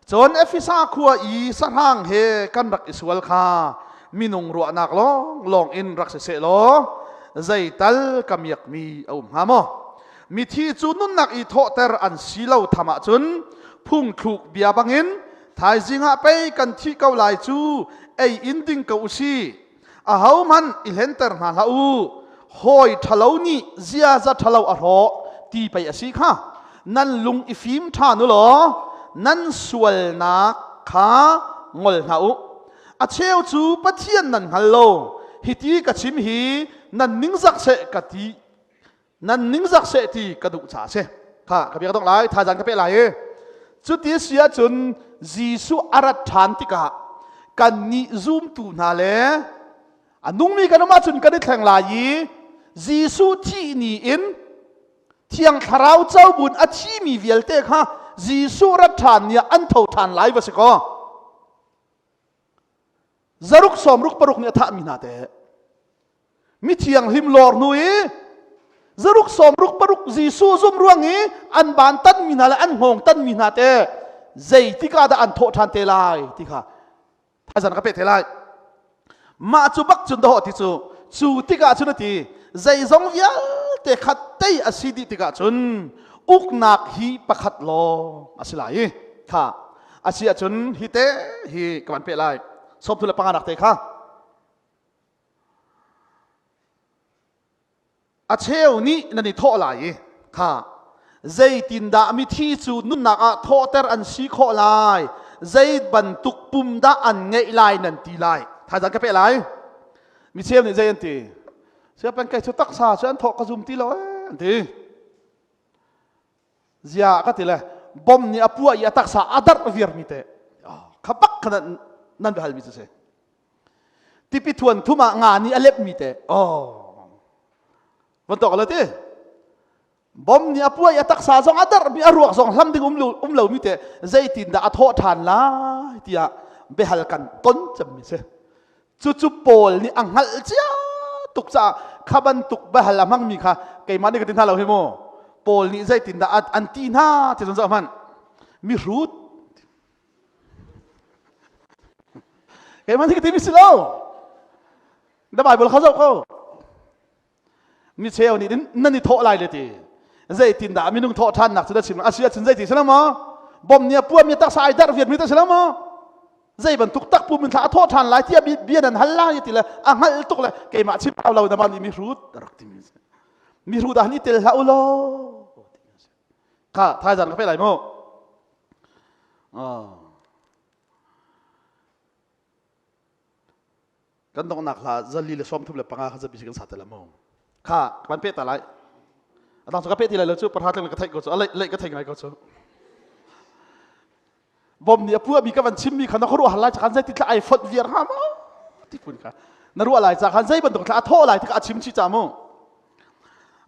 Cun Efesa khua i sahrang he kan rak i sual kha minung ruahnak lawnglawng in rak si seh law zeital ka miakmi a um hnga maw? Mithi cu nunnak i thawhter an si lo tham ahcun phungthluk bia bangin thaizing ah pei kan thih ko lai cu ei in ding ko u sih. Ahohmanh i hlenter hna hlah u. Hawi ṭhalo nih ziaza ṭhalo a hrawh ti pei a si kha. Nan lung i fim ṭhan u law nan sualnak kha ngol hna u. A cheu cu Pathian nan hngal lo. Hiti ka chim hi nan ningzak seh ka ti nan ningzak seh ti ka duh caah a si kha ka biak dong lai thaizang ka pe lai i cuti si ahcun Jesuh a rat ṭhan tikah kannih zumtu hna le a nungmi kan um ahcun kan i thleng lai i Jesuh thih ni in Thiang Thlarau cobun a thimi vialte kha Jesuh rat ṭhan ni ah an tho ṭhan lai va si kaw zaruk sawmruk paruk nih a thahmi hna te Mithianghlim lawr hnu i zaruk sawmruk paruk Jesuh zum ruang i an ban tanmi hna le an hngawng tanmi hna te zeitik ah dah an thawh ṭhan te lai ti kha thaizan ka peh te lai. Mah cu bak cun dawh ti cu cu tikah cun a ti zeizong vialte kha tei a si dih tikah cun uknak hi pakhat lawng a si lai i kha a si ahcun hi te hi ka van peh lai sawmthu le panganak te kha A cheu nih nan i thawh lai i kha zeitindah mithi cu nunnak ah thawhter an si khawh lai zei bantuk pum dah an ngeih lai nan ti lai thaizang ka peh lai mi cheu nih zei an ti siapen kei cu taksa cu an thawh ka zum ti lo eh an ti zia ka ti le bom nih a puah i a taksa a darh viar mi te kha bak kha nan biahal mi cu si Tipi thuan thum ah nga nih a lepmi te oh von tok lo ti bom nih a puai a taksa zong a darhmi a ruak zong hlam ding um lo um lomi te zeitin dah a thawh ṭhan lai tiah biahal kan ton cemmi si cucu Paul nih a hngalh cia tuk caah kha bantuk biahal a hmangmi kha keimah nih ka ti hna lo hi mu Paul nih zeitin dah an ti hna ti zong zoh hmanh mihrut Keimah nih ka timi si lo. Na Bible kha zoh ko. Mi cheu nih nan i thawh lai le ti. Zeitindah minung thawh ṭhannak cu na chim? A si ahcun zeiti si lo maw? Bom nih a puahmi taksa ai darh viatmi ta si lo maw? Zei bantuk takpum in thla a thawh ṭhan lai tiah bia nan hal lai ti le a hngalh tuk le keimah chim hau lo nama nih mihrut a rak timi si. Mihrut ah ni tel hlah u law. Kha thaizang ka pe lai mu. Kan donghnak hla zali le 35 kha zapi si kan sa te la mu. Kha kan pe ta lai. Adang cu ka pe ti lai lo cu parha tlang ka theih ko cu a lei ka thei ngai ko cu. Bom nih a puahmi ka van chimmi kha na khuaruah hal lai cakhan zei ti thla ai fonh viar hnga maw ti phun kha na ruah lai cakhan zei bantuk thla a thawh lai tikah a chim chih ca mu.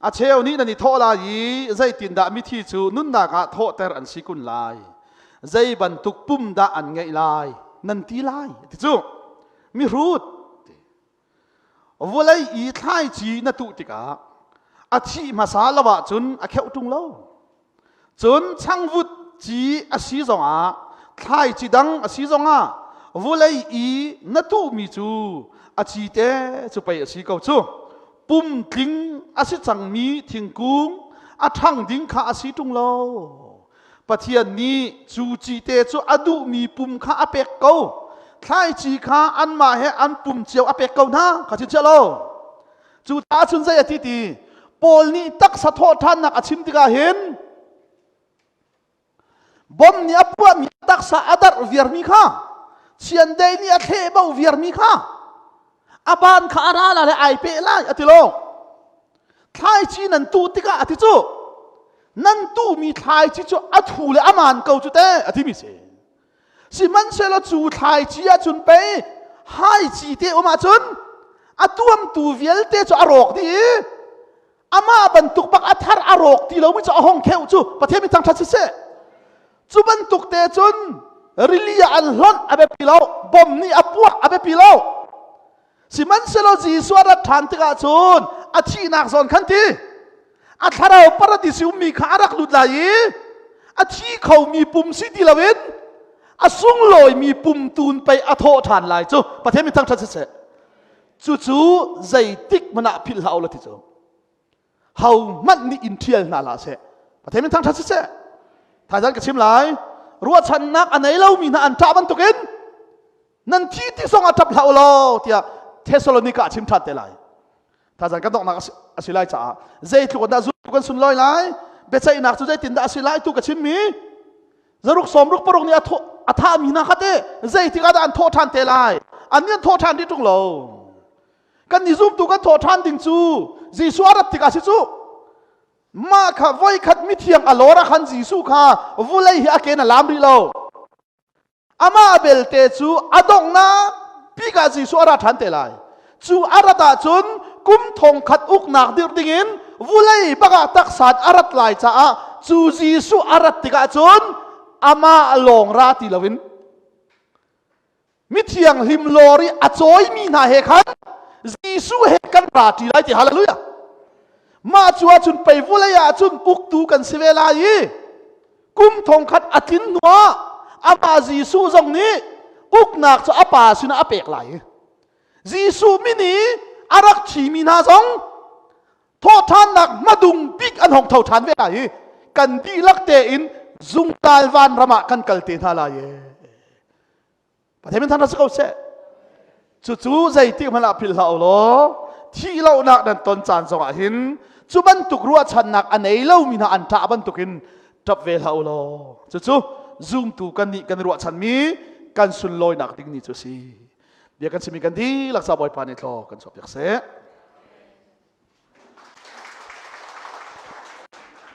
A cheu nih nan i thawh lai i zeitindah mithi cu nunnak ah thawhter an si kun lai? Zei bantuk pum dah an ngeih lai? Nan ti lai ti cu mihrut Vawlei i thlaici na tuh tikah a thih hmasa lo ahcun a kheuh ṭung lo. Cun changvut ci a si zongah thlaici dang a si zongah vawlei i na tuhmi cu a ci te cu pei a si ko cu. Pum tling a si cangmi thingkung a ṭhang ding kha a si ṭung lo. Pathian nih cu cite cu a duhmi pum kha a pek ko. Thlaici kha anmah he an pum cio a pek ko hna. Kha chiah lo. Cu ta cun zei a ti ti? Paul nih taksa thawhṭhannak a chim tikah hin bom nih a puahmi taksa a darh viarmi kha chiandei nih a thlehbo viarmi kha a ban kha a ra la le ai peh lai a ti lo. Thlaici nan tuh tikah a ti cu nan tuhmi thlaici cu a thu le a maan ko cu te a timi si. Sihmanhsehlaw cu thlaici ahcun pei haici te um ahcun a tuamtu vialte cu a rawk dih i amah bantuk bak a thar a rawk ti lomi cu a hong kheuh cu Pathian mi thangṭhat siseh. Cu bantuk te cun rili ah an hlonh a biapi lo, bom nih a puah a biapi lo. Sihmanhsehlaw Jesuh a rat ṭhan tikah cun a thihnak zawn khan ti a thlarau paradis i ummi kha a rak lut lai i a thi khomi pum si ti loin a sunglawimi pum tun pei a thawh ṭhan lai cu Pathian mi thangṭhat siseh. Cucu zeitik hmanh ah philh hlah u law ti cu ho hmanh nih in ṭhial hna hlah seh. Pathian min thangṭhat siseh. Thaizan ka chim lai. Ruahchannak a nei lomi hna an ṭah bantukin nan thi ti zong ah ṭap hlah u law tiah Thessalonika a chim ṭhan te lai. Thaizan kan donghnak a si lai caah zeitluk in dah zultu kan sunlawi lai biaceihnak cu zeitindah a si lai tu ka chimmi zaruk sawmruk paruk nih a thahmi hna kha te zeitik ah dah an thawh ṭhan te lai an nih an thawh ṭhan rih ṭung lo kan nih zumtu kan thawh ṭhan ding cu Jesuh a rat tikah si cu mah kha voikhat mithiang a lawr ah khan Jesuh kha vulei hi a ken a lam rih lo Amah belte cu a donghnak bik ah Jesuh a ra ṭhan te lai. Cu a rat ahcun kum thongkhat uknak dirh dingin vulei bak ah taksa a rat lai caah cu Jesuh a rat tikah cun amah lawng ra ti loin mithianghlim lawr i a cawimi hna he khan Jesuh he kan ra ṭi lai ti hallelujah. Mah cu ahcun pei vulei ah cun uktu kan si ve lai i kum thongkhat a tlin hnuah amah Jesuh zong nih uknak cu a pa sinah a pek lai. Jesuh min i a rak thimi hna zong thawhṭhannak hmadung bik an hong tho ṭhan ve lai i kan dihlak tein zungzal vanram ah kan kal te hna lai. Pathian min thangṭhat si ko seh. Cucu zeitik hmanh ah philh hlah u law thih lonak nan ton caan zongah hin cu bantuk ruahchannak a nei lomi hna an ṭah bantukin ṭap ve hlah u law cucu zumtu kan nih kan ruahchanmi kan sunlawinak ding ni cu a si. Bia kan chimmi kan dihlak ca Bawipa nih thlaw kan chuahpiak seh.